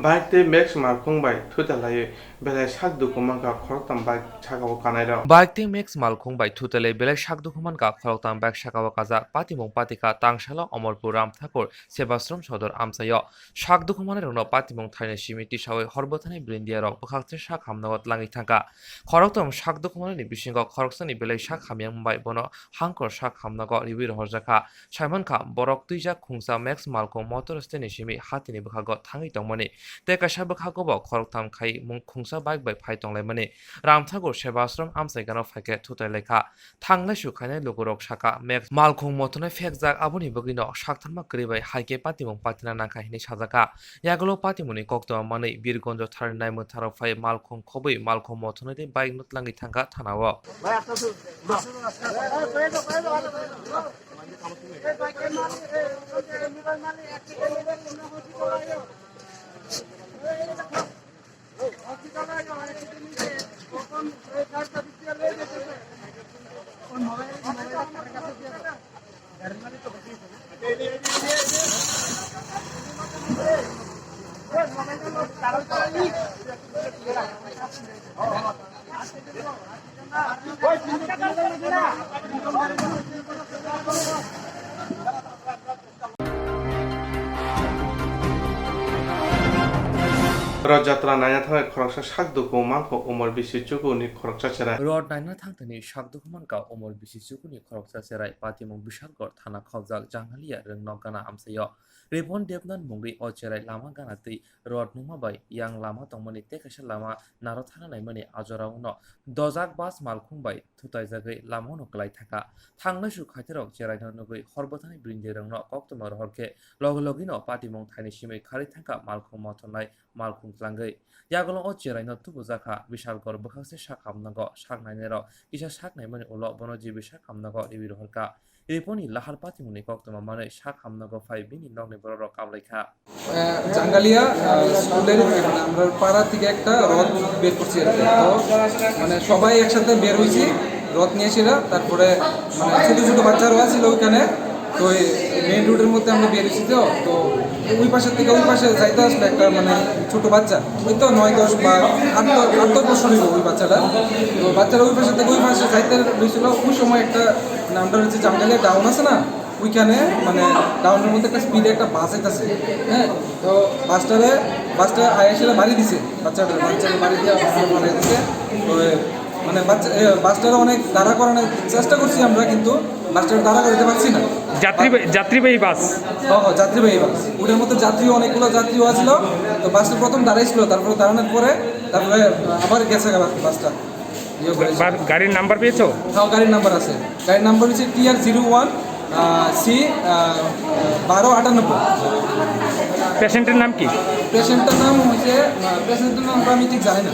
Bike tei Max malkhung bai thutalaiwi belai sak dukhu mankha khoroktham bike saka-o kanairok. Bike tei Max malkhung bai thutalaiwi belai sak dukhu mankha khoroktham bike saka-o kajak. Patimung patikha tangsalo Omorpur Ramthakur Sebasrom Sodor amchaio. Sak dukhu manwi rokno patimung thaini simi tisawi hor bwthani brindia rok bwkhakse sak hamnago tlangwi thangkha. Khoroktham sak dukhu manwi ni bisingo khoroksani belai sak hamya bai bono hangkor sak hamnago riwi rohorjakha. Saimankha borok twijak khungsa Max malkhung motor stand ni simi hatini bwkhago thangwi tongmani tei kaisa bwkhago bo khoroktham khai mung khungsa bike bai phai tonglaimani. Ramthakur Sebasrom amchaigano phaikhe thutai laikha. Thanglaisu khainai lukurok sakha, Max malkhung mothonai phekjak, aboni bagwino saktharma kwrwi bai hai khe patimung patina nangkha hinwi sajakha. Yagulo patimungni koktwma manwi Birgonjo tharni naimwtharo phai malkhung khobwi malkhung mothonai tei bike no tlangwi thangkha thanao. Rod jatra naina thangnai khoroksa sak dukhu mankha umor bisi chuku ni khoroksa cherai. Rod naina thangthani sak dukhu mankha umor bisi chuku ni khoroksa cherai. Patimung Bishalgarh thana khobjak Jangalia rwngnok gana amchaio. Ripon Debnath mungwi o cherai lama gana twi rod nungma bai yang lama tongmani tei kaisa lama naro thana naimani ajorao no dojak bus malkhung bai thutaijagwi lamano kwlai thangkha. Thangnai su khaitharok cheraino nugwi hor bwthani brindirokno koktwma rohor khe logi logino patimung thaini simi kharwi thangkha malkhung mothornai malkhung tlangwi. Yagulo o cheraino tubujakha Bishalgarh bwkhakse sak hamnago sak nainairok kisa sak naimani ulo bono jibi sak hamnago riwi rohorkha. Riponi lahar patimungni koktwma manwi sak hamnago phai bini nokni bororok kablaikha. আহ, জাঙ্গালিয়া, আহ, স্কুলের, মানে, আমরা পাড়া থেকে একটা রথ বের করছি আর কি। তো, মানে, সবাই একসাথে বের হয়েছি, রথ নিয়ে এসে, তারপরে, মানে, ছোট ছোট বাচ্চারা ছিল ওইখানে। তো এই মেইন রোডের মধ্যে আমরা বের হয়েছি তো, তো ওই পাশের থেকে ওই পাশে যাইতে আসলে একটা, মানে, ছোট বাচ্চা, ওই তো নয় দশ বা আট দশ, আট দশ বছর হইব ওই বাচ্চাটা। তো বাচ্চারা ওই পাশে থেকে ওই পাশে যাইতে হয়েছিল, ওই সময় একটা, মানে, আমরা হচ্ছে জাঙ্গালিয়া ডাউন আছে না, ওইখানে, মানে, ডাউনের মধ্যে একটা স্পিডে একটা বাস আইতাছে, হ্যাঁ? তো বাসটারে, বাসটা আয়া সেটা বাড়ি দিছে, বাচ্চাটা, বাচ্চাটা বাড়ি দিয়ে বাসটা ফালাই দিছে। তো, মানে, বাচ্চা, এ, বাসটারে অনেক দাঁড়া করানোর চেষ্টা করছি আমরা, কিন্তু বাসটারে দাঁড়া করাতে পারছি না। যাত্রীবাহী, যাত্রীবাহী বাস। হ্যাঁ, হ্যাঁ, যাত্রীবাহী বাস। ওটার মধ্যে যাত্রীও, অনেকগুলো যাত্রীও আছিল। তো বাসটা প্রথম দাঁড়াইছিল, তারপরে দাঁড়ানোর পরে তারপরে আবার গেছে গা বাসটা। ইয়ে করেছে। বা-, গাড়ির নাম্বার পেয়েছো? হ্যাঁ, গাড়ির নাম্বার আছে। গাড়ির নাম্বার হচ্ছে টিআর জিরো ওয়ান, আহ, সি, আহ, বারো আটানব্বই। পেশেন্টের নাম কি? পেশেন্টের নাম হচ্ছে, আহ, পেশেন্টের নাম আমি ঠিক জানি না।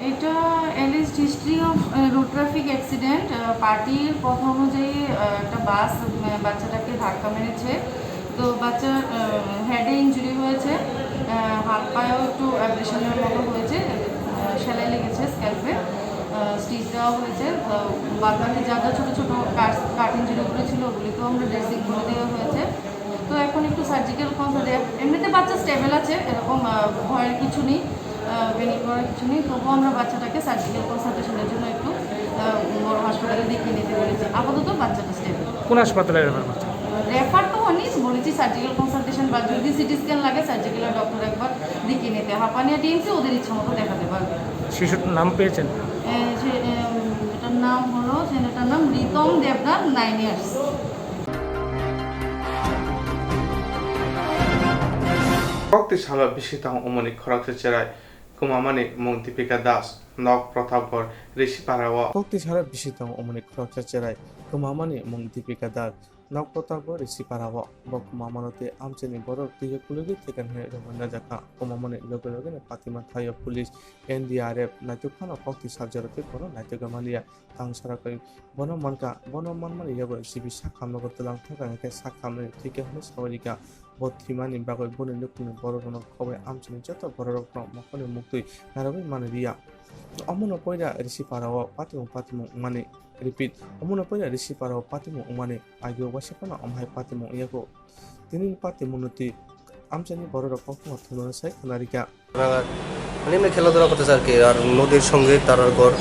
এটা alleged history of, uh, road traffic accident. Uh, পার্টির কথা অনুযায়ী, আহ, একটা বাস, আহ, বাচ্চাটাকে ধাক্কা মেরেছে। তো বাচ্চার, আহ, হেডে ইনজুরি হয়েছে, আহ, হাত পায়েও একটু অ্যাব্রেশনের মতো হয়েছে, আহ, সেলাই লেগেছে স্ক্যাল্পে। আহ, স্টিচ দেওয়া হয়েছে। তো বাদ বাকি যা যা ছোটো ছোটো কাট কাটিং যেগুলো ছিল, ওগুলিকেও আমরা ড্রেসিং করে দেওয়া হয়েছে। তো এখন একটু সার্জিক্যাল কনসার্ট, এমনিতে বাচ্চা স্টেবল আছে, এরকম ভয়ের কিছু নেই, প্যানিক করার কিছু নেই। তবুও আমরা বাচ্চাটাকে সার্জিক্যাল কনসালটেশনের জন্য একটু বড় হাসপাতালে দেখিয়ে নিতে বলেছি। আপাতত বাচ্চাটা স্টেবল। কোন হাসপাতালে রেফার করছেন? রেফার তো হয়নি, বলেছি সার্জিক্যাল কনসালটেশন বা যদি সিটি স্ক্যান লাগে, সার্জিক্যাল ডক্টর একবার দেখিয়ে নিতে। হাপানিয়া ডিএমসি ওদের ইচ্ছা মতো দেখাতে পারবে। শিশুর নাম পেয়েছেন? এটার নাম হলো, ছেলেটার নাম Ritam Debnath, nine years. Kokti salo bisitang umoni khoroksa cherai kwmamani mung Dipika Das, nok Pratapgarh Rishipara o. Kokti salo bisitang umoni khoroksa cherai kwmamani mung Dipika Das, nok Pratapgarh Rishipara o. Bo kwmamano tei amchaini borok twiwi kulugwi thwikha hwnwi rwmani najakha. Kwmamani loge loge no Patima thaio police, N D R F naituk phano kokti sarjaro tei bono naitugwi manliya. Tang sara koi bono mankha, bono manmani yago G B sak hamno twlang thangkha hwnkhe sak hamnani thwikha hwnwi saui rikha. Bo thwimani bagwi boni nukhungni bororokno khobai amchaini joto bororokno mokolni muktwi narwgwi mani riya. Omono poida Rishipara o patimung patimung wngmani, repeat, omono poida Rishipara o patimung wngmani agio waisa phano omo hai patimung wngyago. Tini patimungno twi amchaini bororok koktwma thumnano sai khna rikha. মানে এমনি খেলাধুলা করতেছে আর কি, আর নদীর সঙ্গে তার আর ঘর,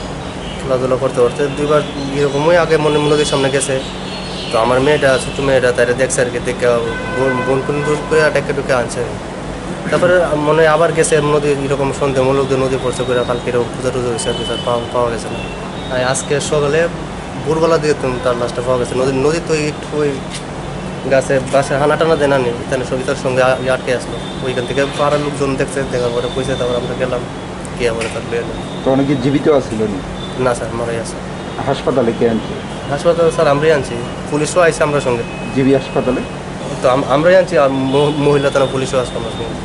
খেলাধুলা করতে করতে দুইবার এরকমই আগে মনে নদীর সামনে গেছে। তো আমার মেয়েটা, ছোট মেয়েটা, তাইরে দেখছে আর কি, দেখে বোন, বোন কোন দূর করে আর ডেকে ডুকে আনছে। তারপরে মনে হয় আবার গেছে নদী, এরকম সন্দেহমূলক যে নদী পড়ছে করে কালকে এরকম খোঁজা টোজা হয়েছে আর কি, তার পাওয়া, পাওয়া গেছে না। তাই আজকে সকালে ভোরবেলা দিয়ে তুমি তার লাশটা পাওয়া গেছে। নদী, নদী তো একটু ওই গাছে, গাছে হানা টানা দেনা নেই, এখানে সবিতার সঙ্গে আ-, আটকে আসলো। ওইখান থেকে পাড়ার লোকজন দেখছে, দেখার পরে কইছে, তারপর আমরা গেলাম, গিয়ে পরে তার বের হলো। তো অনেকে জীবিত আসছিল নি? না স্যার, মারাই আছে। হাসপাতালে কে আনছে? হাসপাতালে স্যার আমরাই আনছি, পুলিশও আইছে আমরা সঙ্গে। জিবি হাসপাতালে? তো আম-, আমরাই আনছি, আর ম-, মহিলা থানা পুলিশও আসলো আমার সঙ্গে।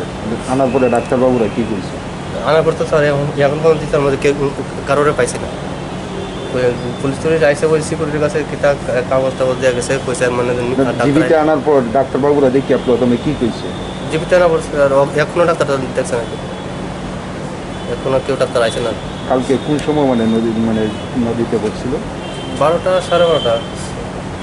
আনার পরে ডাক্তারবাবুরা কি কইছে? আনার পর তো স্যার এখন, এখন পর্যন্ত তার মধ্যে কেউ, কারোরে পাইছি না। ওই পুলিশ টুলিশ আইসে, ওই সিকিউরিটির কাছে কিতা কাগজ টাগজ দেওয়া গেছে, কইছে মানে না, ডাক্তার জীবিত আই- আনার পর ডাক্তারবাবুরা দেখিয়া প্রথমে কি কইছে? জীবিত আনার পর স্যার, ও-, এখনো ডাক্তার দেখছে না কেউ। এখনো কেউ ডাক্তার আইছে না। কালকে কোন সময় মানে নদী, মানে নদীতে পড়ছিল? বারোটা, সাড়ে বারোটা।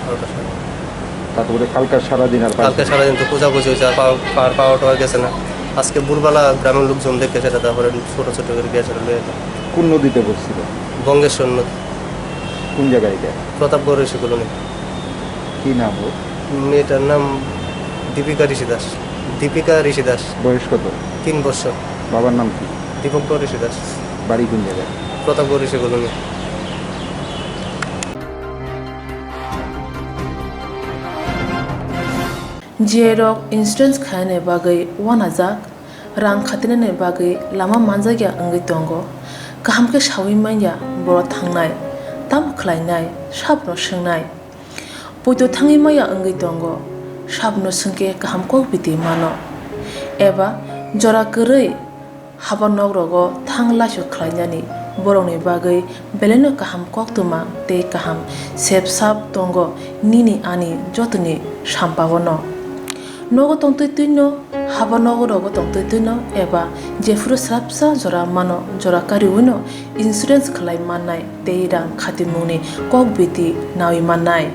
বারোটা, সাড়ে বারোটা। তারপরে কালকে সারাদিন আর পাইছে? কালকে সারাদিন তো খোঁজাখুঁজি হয়েছে, আর পাওয়া, আর পাওয়া টাওয়া গেছে না। আজকে ভোরবেলা গ্রামের লোকজন দেখে সেটা, তারপরে ছোট ছোট করে গিয়ে সেটা লয়ে যায়। কোন নদীতে পড়ছিল? বঙ্গেশ্বর নদী। কোন জায়গা এটা? প্রতাপগড় ঋষি কলোনি। কি নাম ওর? মেয়েটার নাম দীপিকা ঋষি দাস। দীপিকা ঋষি দাস। বয়স কত? তিন বছর। বাবার নাম কি? দীপঙ্কর ঋষি দাস। বাড়ি কোন জায়গায়? প্রতাপগড় ঋষি colony. J rok insurance khaina bagwi uanajak, rang khatinani bagwi lama manjakya wngwi tongo. Kaham khe saui manya borok thangnai, tamo khlainai, sabono swngnai. Poito thangwi maya wngwi tongo, sabono swngkhe kaham kok biti mano. Eba jora kwrwi haba nok rogo thang laisu khlainani borokni bagwi belaino kaham koktwma tei kaham sep sap tongo nini ani jotoni sampao no. Nogo tongtwi twino, haba nogo rogo tongtwi twino eba jephuru srapsa jora mano jora kariwino insurance khlai mannai tei rang khatimungni kok biti nawi mannai.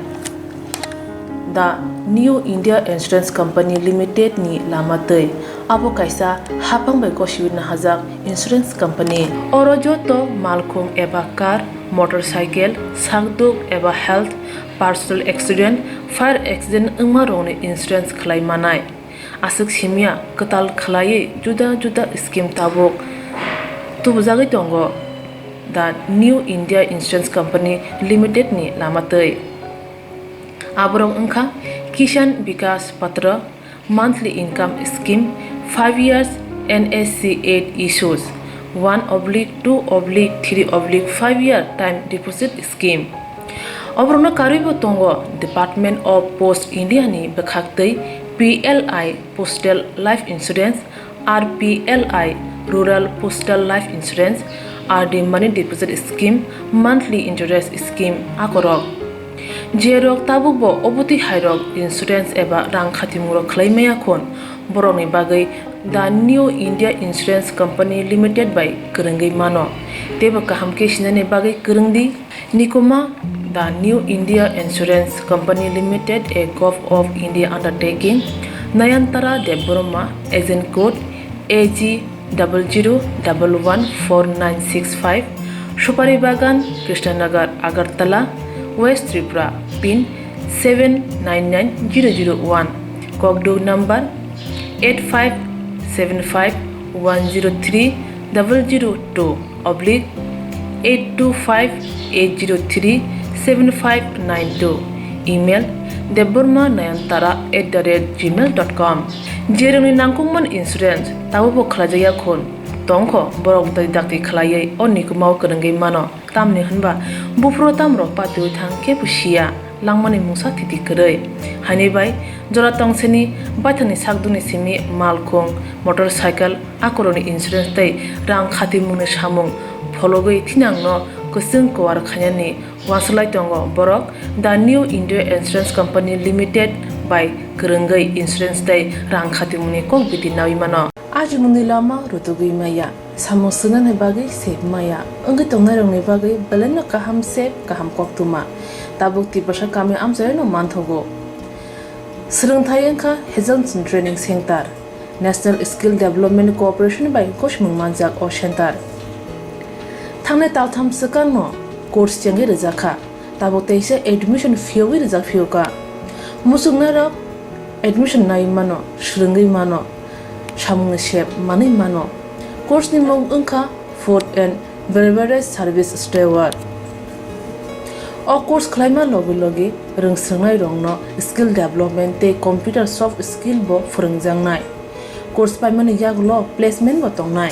The New India Insurance Company Limited ni lama twi. Abo kaisa haphang bai gosiwi nahajak insurance company. Oro joto malkhung eba car, motorcycle, sakduk eba health, personal accident, fire accident wngma rokni insurance khlai manai. Aswk simya kwtal khlaiwi juda juda scheme tabuk tubujagwi tongo. The New India Insurance Company Limited ni lama twi. Aborok wngkha Kisan Vikas Patra, monthly income scheme, five years N S C eight issues, one oblique two oblique three oblique five year time deposit scheme. Oborokno karwibo tongo Department of Post India ni bwkhaktwi P L I Postal Life Insurance, R P L I Rural Postal Life Insurance, R D Money Deposit Scheme, Monthly Interest Scheme akorok. Jerok tabukbo obotwi hairok insurance eba rang khatimungrok khlai maya khun, borokni bagwi The New India Insurance Company Limited bai kwrwngwi mano. Teibo kaham khe sinani bagwi kwrwng di. Nikuma, The New India Insurance Company Limited, a Govt of India undertaking. Nayantara Debbarma, agent code A G double zero double one four nine six five. Supari Bagan, Krishnanagar, Agartala, West Tripura, pin seven nine nine zero zero one. Kokduk number eight five seven five one zero three double zero two oblique eight two five eight zero three seven five nine two. Email debbarma nayantara at the rate gmail dot com. Jerwngni nangkukmani insurance tabukbo khlaijakya khun tongkho, borok dai dakti khlaiwi o nikumao kwrwngwi mano. Tamni hwnba buphuru tamrok patiwi thang kebo siya, langmani mungsa thiti kwrwi. Haini bai jora tongseni baithangni sakdukni simi malkhung, motorcycle, akorokni insurance tei rang khatimungni samung phologwi thinangno kwchwng kuar khainani uansuk lai tongo borok. The New India Insurance Company Limited bai kwrwngwi insurance tei rang khatimungni kok biti naui mano. Ajimungni lama rutugwi maya, samung swngnani bagwi sep maya, wngwi tongnairokni bagwi belaino kaham sep, kaham koktwma. Tabuk Tiprasa kami amchaino manthogo. Swrwngthai wngkha Hazelson Training Center, National Skill Development Corporation bai gosimung manjak o center. Thangnai taltham swkangno course chengwi rwjakha, tabuk teisa admission phiyogwi rwjak phiyokha. Muchungnairok admission nai mano, swrwngwi mano, samungni sep manwi mano. Course ni mung wngkha Food and Beverage Service Steward. O course khlaima logi logi rwngswrwngnairokno skill development tei computer soft skill bo phwrwngjaknai. Course paimani yagulo placement bo tongnai.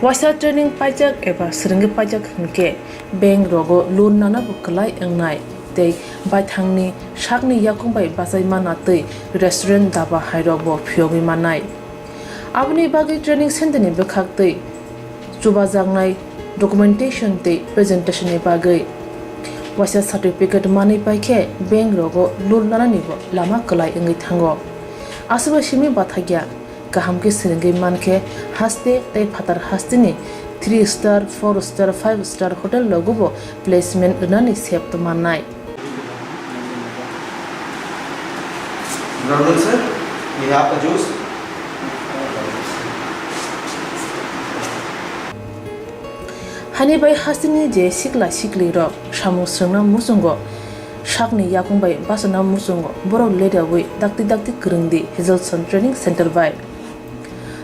Waisa training paijak eba swrwngwi paijak hwnkhe bank rogo loan nana bo kwlai wngnai tei baithangni sakni yakung bai bachai mana tei restaurant, daba hairok bo phiyogwi mannai. Aboni bagwi training center ni bwkhak tei chubajaknai documentation tei presentation ni bagwi waisa certificate manwi paikhe bank rogo loan nanani bo lama kwlai wngwi thango. Aswk bai simi bathakya, kaham khe swrwngwi mankhe haste tei phatar hasteni three star, four star, five star hotel rogo bo placement rwnani sep mannai. Brother sir, we have a juice. Hani bai hasteni je sikla sikli rok samung swrwngna muchungo, sakni yakung bai bachana muchungo, borok ledawi dakti dakti kwrwng di Hazelson Training Center bai.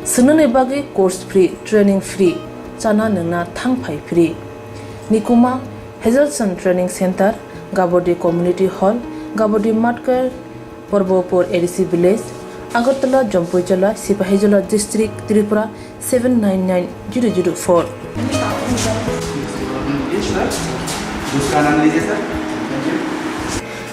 Swngnani bagwi course free, training free, chana nwngna thang phai free. Nikuma Hazelson Training Center, Gabodi Community Hall, Gabodi Matkar, Porbopur A D C Village, Agartala, Jampuijala, Sipahijola District, Tripura seven nine nine zero zero four.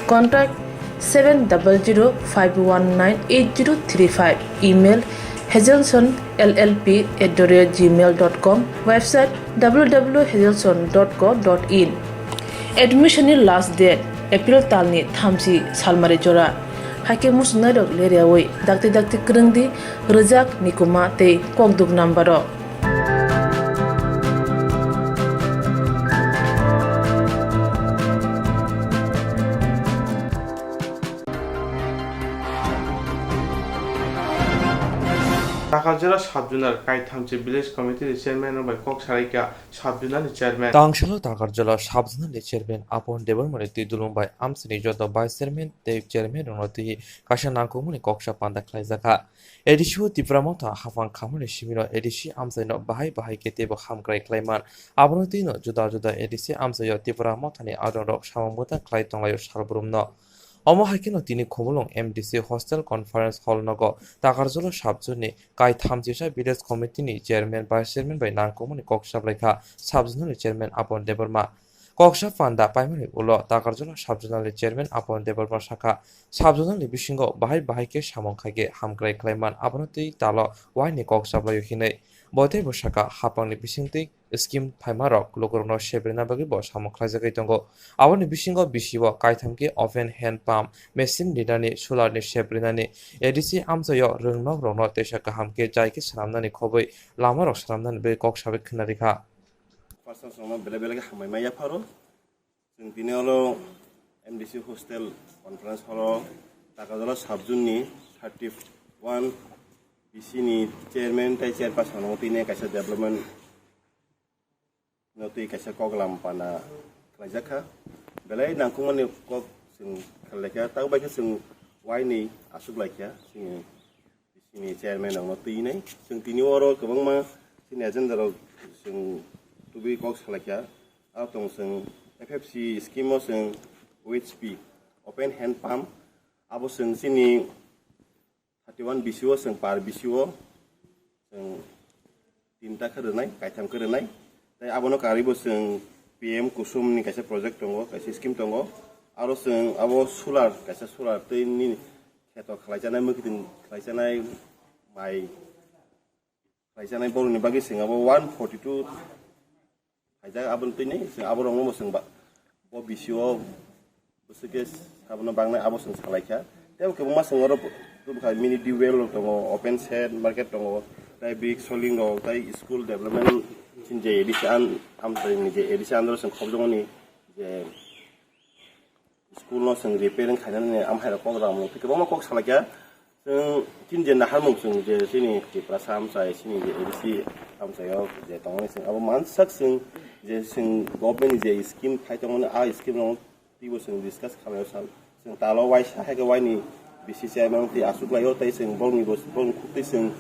Contact seven double zero five one nine eight zero three five. Email hazelson L L P at the rate gmail dot com. Website W W W hazelson dot co dot in. Admission ni last date April talni thamchi salmari jora. Haikhe muchungnairok leriawi dakti dakti kwrwng di, rwjak, nikuma tei kokduk number o. Takarjala sub-zonal kaithamchi village committee ni chairman rok bai kok salaikha sub-zonal ni chairman. Tangsalo Takarjala sub-zonal ni chairman Apon Debbarma ni twi dulung bai amchini joto vice chairman tei chairman rokno twiwi kaisa nangkukmani koksa panda khlaijakha. A D C o Tipra Motha haphang khamani simino A D C amchaino bahai bahai khe teibo hamkrai khlaiman. Abono twino juda juda A D C amchaio Tipra Mothani adongrok samung bwtang khlai tonglaio salbrumno. Omo hai kheno tini Khumulwng M D C Hostel Conference Hall nogo Takarjala sub-zonal ni kaithamchisa village committee ni chairman, vice chairman bai nangkukmani kok saplaikha sub-zonal ni chairman Apon Debbarma. Koksa panda paimani ulo Takarjala sub-zonal ni chairman Apon Debbarma sakha, sub-zonal ni bisingo bahai bahai khe samung khaikhe hamkrai khlaiman, abono twi talo waini kok saplaio hinwi. Bo teibo saka, hapangni bisingtwi scheme phaimarok lukurokno sebrina bagwi bo samung khlaijagwi tongo. Aboni bisingo bisio kaitham khe open hand pump, machine rinani, solar ni sebrinani, A D C amchaio rwngnok rokno teisa kaham khe jai khe swnamnani khobwi lamarok swnamnani bagwi kok sabai khna rikha. Persons rokno belai belai khe hambai ma yapharo. Chwng tini oro M D C hostel conference hall o Takarjala sub zone ni thirty one B C ni chairman tei chairperson rokno tini kaisa development no twi kaisa kok lam pana khlaijak kha. Belai nangkukmani kok chwng khlaikha, tamo bai khe chwng uaini aswk laikha chini, chini chairman rokno twinai. Chwng tini oro kwbangma chini agenda rok chwng tubui kok salaikha. Aro tong chwng F F C scheme o chwng O H P, open hand pump, abo chwng chini thirty one B C o chwng per B C o chwng tinta khe rwnai, kaitham khe rwnai. Tei abono karwibo chwng P M Kusum ni kaisa project tongo, kaisa scheme tongo. Aro chwng abo solar, kaisa solar tei nini kheto khlaijanai, mwkhitwng khlaijanai, mai khlaijanai borokni bagwi chwng abo one forty two khaijak, aboni twini chwng aborokno bo chwng ba-, bo B C o bwswk khe sabono bangnai abo chwng salaikha. Tei kwbangma chwng oro tubukha, mini tubewell rok tongo, open shed market tongo, tei brick soling rok, tei school development chini je A D C an-, amchaini je A D C under o chwng khobjagmani je school no chwng repairing khainani amhairok kok ram rok kwbangma kok salaikha. Chwng chini je naharmung chwng je chini Tiprasa amchai, chini je A D C amchaio je tongmani chwng abo mansak chwng je chwng government ni je scheme phai tongmani, a scheme rok twibo chwng discuss khlaio sal. Chwng talo waisa hai khe waini B C chairman twi aswk laio, tei chwng borokni bo, borokni khuktwi chwng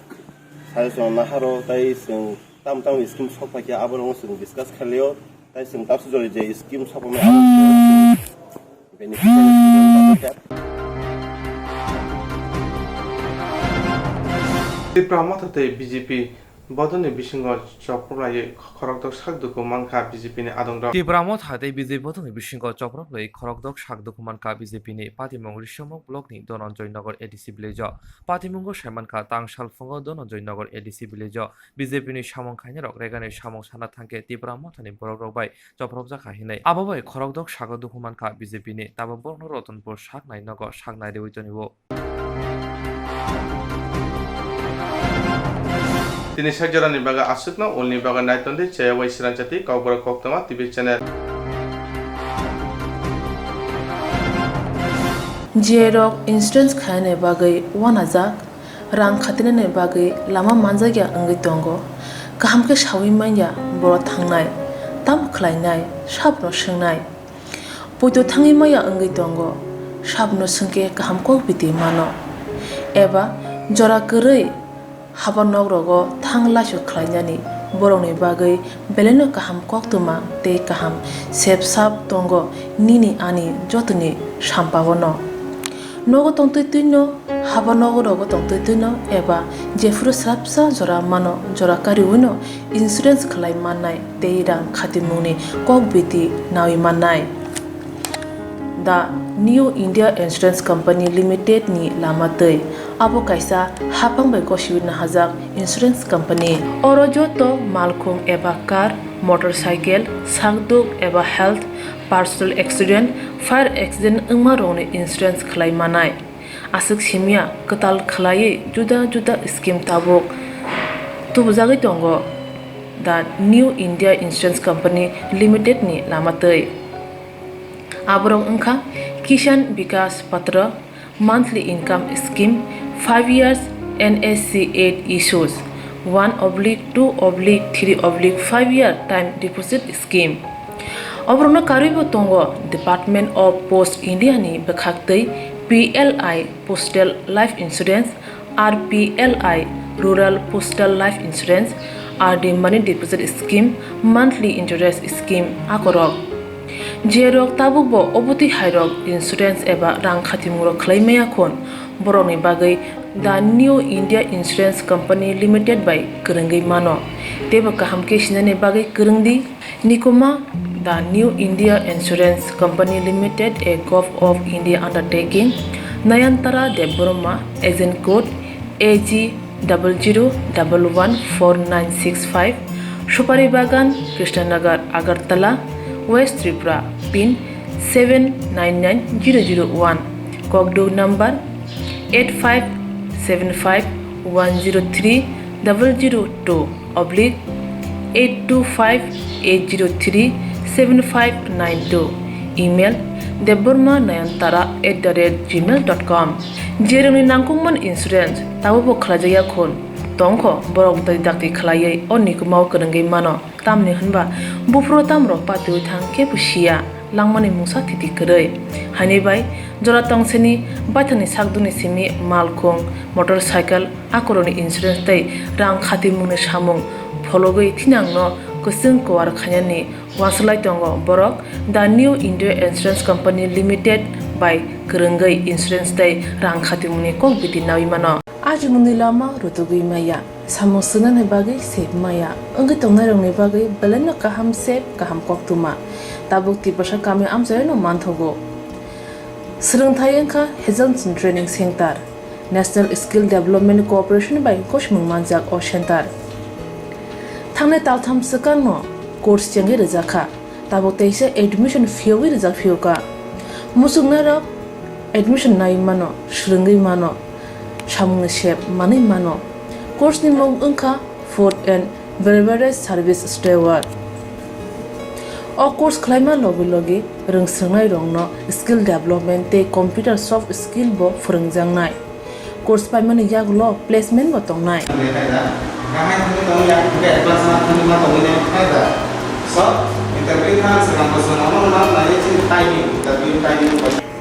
suggestion naharo, tei chwng tam tamni scheme sok phaikha aborokno chwng discuss khlaio, tei chwng tabuk jora je scheme sok phaimani abo beneficiary. Tipra Motha tei B J P bodolni bisingo choproklaiwi khorokdok sak dukhu mankha B J P ni adongrok. Tipra Motha tei B J P bodolni bisingo choproklaiwi khorokdok sak dukhu mankha B J P ni patimung Risomuk block ni Dhananjay Nagar A D C village o. Patimungo saimankha, tang salphungo Dhananjay Nagar A D C village o B J P ni samung khainai rok regani samung sana thangkhe Tipra Motha ni borok rok bai chopropjakha hinwi. Abo bai khorokdok sago dukhu mankha B J P ni, tabuk borokno Ratanpur saknai nogo saknai riwi tonio. Tini sak jorani bagwi aswkno, ulni bagwi naiton di, chaya bai sranchati, Kokborok Koktwma T V channel. J rok insurance khainani bagwi uanajak, rang khatinani bagwi lama manjakya wngwi tongo. Kaham khe saui manya, boro thangnai, tamo khlainai, sabno swngnai. Poito thangwi maya wngwi tongo, sabno swngkhe kaham kok biti mano. Eba jora kwrwi haba nok rogo thang laisu khlainani borokni bagwi belaino kaham koktwma tei kaham sep sap tongo nini ani jotoni sampao no. Nogo tongtwi twino, haba nogo rogo tongtwi twino eba jephuru swrapsa jora mano, jora kariwino insurance khlai mannai tei rang khatimungni kok biti naui mannai. The New India Insurance Company Limited ni lama twi, abo kaisa haphang bai gosiwi nahajak insurance company. Oro joto malkhung eba car, motorcycle, sakduk eba health, personal accident, fire accident wngma rokni insurance khlai manai. Aswk simya kwtal khlaiwi juda juda scheme tabuk tubujagwi tongo The New India Insurance Company Limited ni lama twi. Aborok wngkha Kisan Vikas Patra, monthly income scheme, five years N S C eight issues, one oblique two oblique three oblique five year time deposit scheme. Oborokno karwibo tongo Department of Post India ni bwkhaktwi P L I Postal Life Insurance, R P L I Rural Postal Life Insurance, R D Money Deposit Scheme, Monthly Interest Scheme akorok. Jerok tabukbo obotwi hairok insurance eba rang khatimung rok khlai maya khun, borokni bagwi The New India Insurance Company Limited bai kwrwngwi mano. Teibo kaham khe sinani bagwi kwrwng di. Nikuma, The New India Insurance Company Limited, a Govt of India undertaking, Nayantara Debbarma, Agent Code, A G double zero double one four nine six five, Supari Bagan, Krishnanagar, Agartala, West Tripura, pin seven nine nine zero zero one, kokduk number eight five seven five one zero three double zero two oblique eight two five eight zero three seven five nine two, email debbarma nayantara at the rate gmail dot com. Jerwngni nangkukmani insurance tabukbo khlaijakya khun tongkho, borok dakti dakti khlaiwi o nikumao kwrwngwi mano, tamni hwnba buphuru tamrok patiwi thang kebo siya, langmani mungsa thiti kwrwi. Haini bai jora tongseni baithangni sakdukni simi malkhung, motorcycle, akorokni insurance tei rang khatimungni samung phologwi thinangno kwchwng kuar khainani uansuk lai tongo borok The New India Insurance Company Limited bai kwrwngwi insurance tei rang khatimungni kok biti naui mano. Ajimungni lama rutugwi maya, samung swngnani bagwi sep maya, wngwi tongnairokni bagwi belaino kaham sep, kaham koktwma. Tabuk Tiprasa kami amchaino manthogo. Swrwngthai wngkha Hazelson Training Center, National Skill Development Corporation bai gosimung manjak o center. Thangnai taltham swkangno course chengwi rwjakha, tabuk teisa admission phiyogwi rwjak phiyokha. Muchungnairok admission naiwi mano, swrwngwi mano, samungni sep manwi mano. Course ni mung wngkha Food and Beverage Service Steward. O course khlaima logi logi rwngswrwngnairokno skill development tei computer soft skill bo phwrwngjaknai. Course paimani yagulo placement bo tongnai.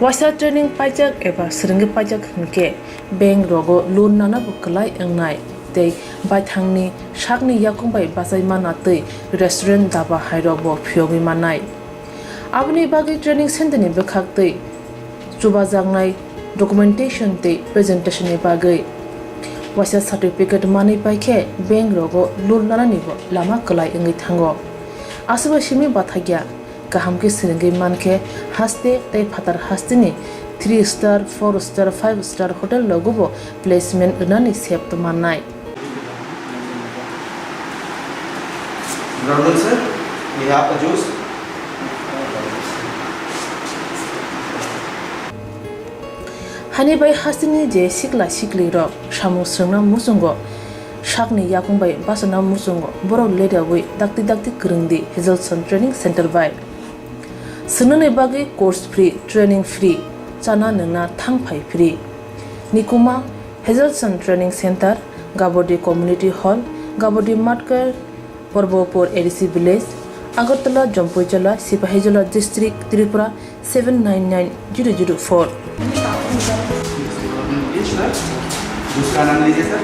Waisa training paijak eba swrwngwi paijak hwnkhe bank rogo loan nana bo kwlai wngnai tei baithangni sakni yakung bai bachai mana tei restaurant, dhaba hairok bo phiyogwi mannai. Aboni bagwi training center ni bwkhak tei chubajaknai documentation tei presentation ni bagwi waisa certificate manwi paikhe bank rogo loan nanani bo lama kwlai wngwi thango. Aswk bai simi bathakya. Kaham khe swrwngwi mankhe haste tei phatar hasteni three star, four star, five star hotel rogo bo placement rwnani sep tongmannai. Good afternoon, sir. We have a juice. Hani bai hasteni je sikla siklirok samung swrwngna muchungo, sakni yakung bai bachana muchungo, borok leriawi dakti dakti kwrwngdi Hazelson Training Center bai. Swngnani bagwi course free, training free, chana nwngna thang phai free. Nikuma, Hazelson Training Center, Gabodi Community Hall, Gabodi Matkar, Porbopur A D C Village, Agartala, Jampuijala, Sipahijola District, Tripura seven nine nine zero zero four. दूसरा नाम लीजिए sir.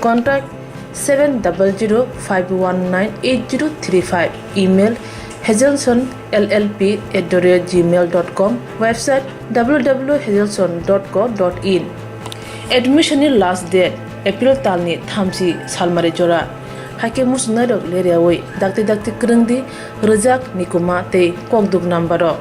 Contact seven double zero five one nine eight zero three five. Email hazelson L L P at the rate gmail dot com. Website W W W hazelson dot co dot in. Admission ni last date April talni thamchi salmari jora. Haikhe muchungnairok leriawi dakti dakti kwrwngdi rwjak, nikuma tei kokduk number o.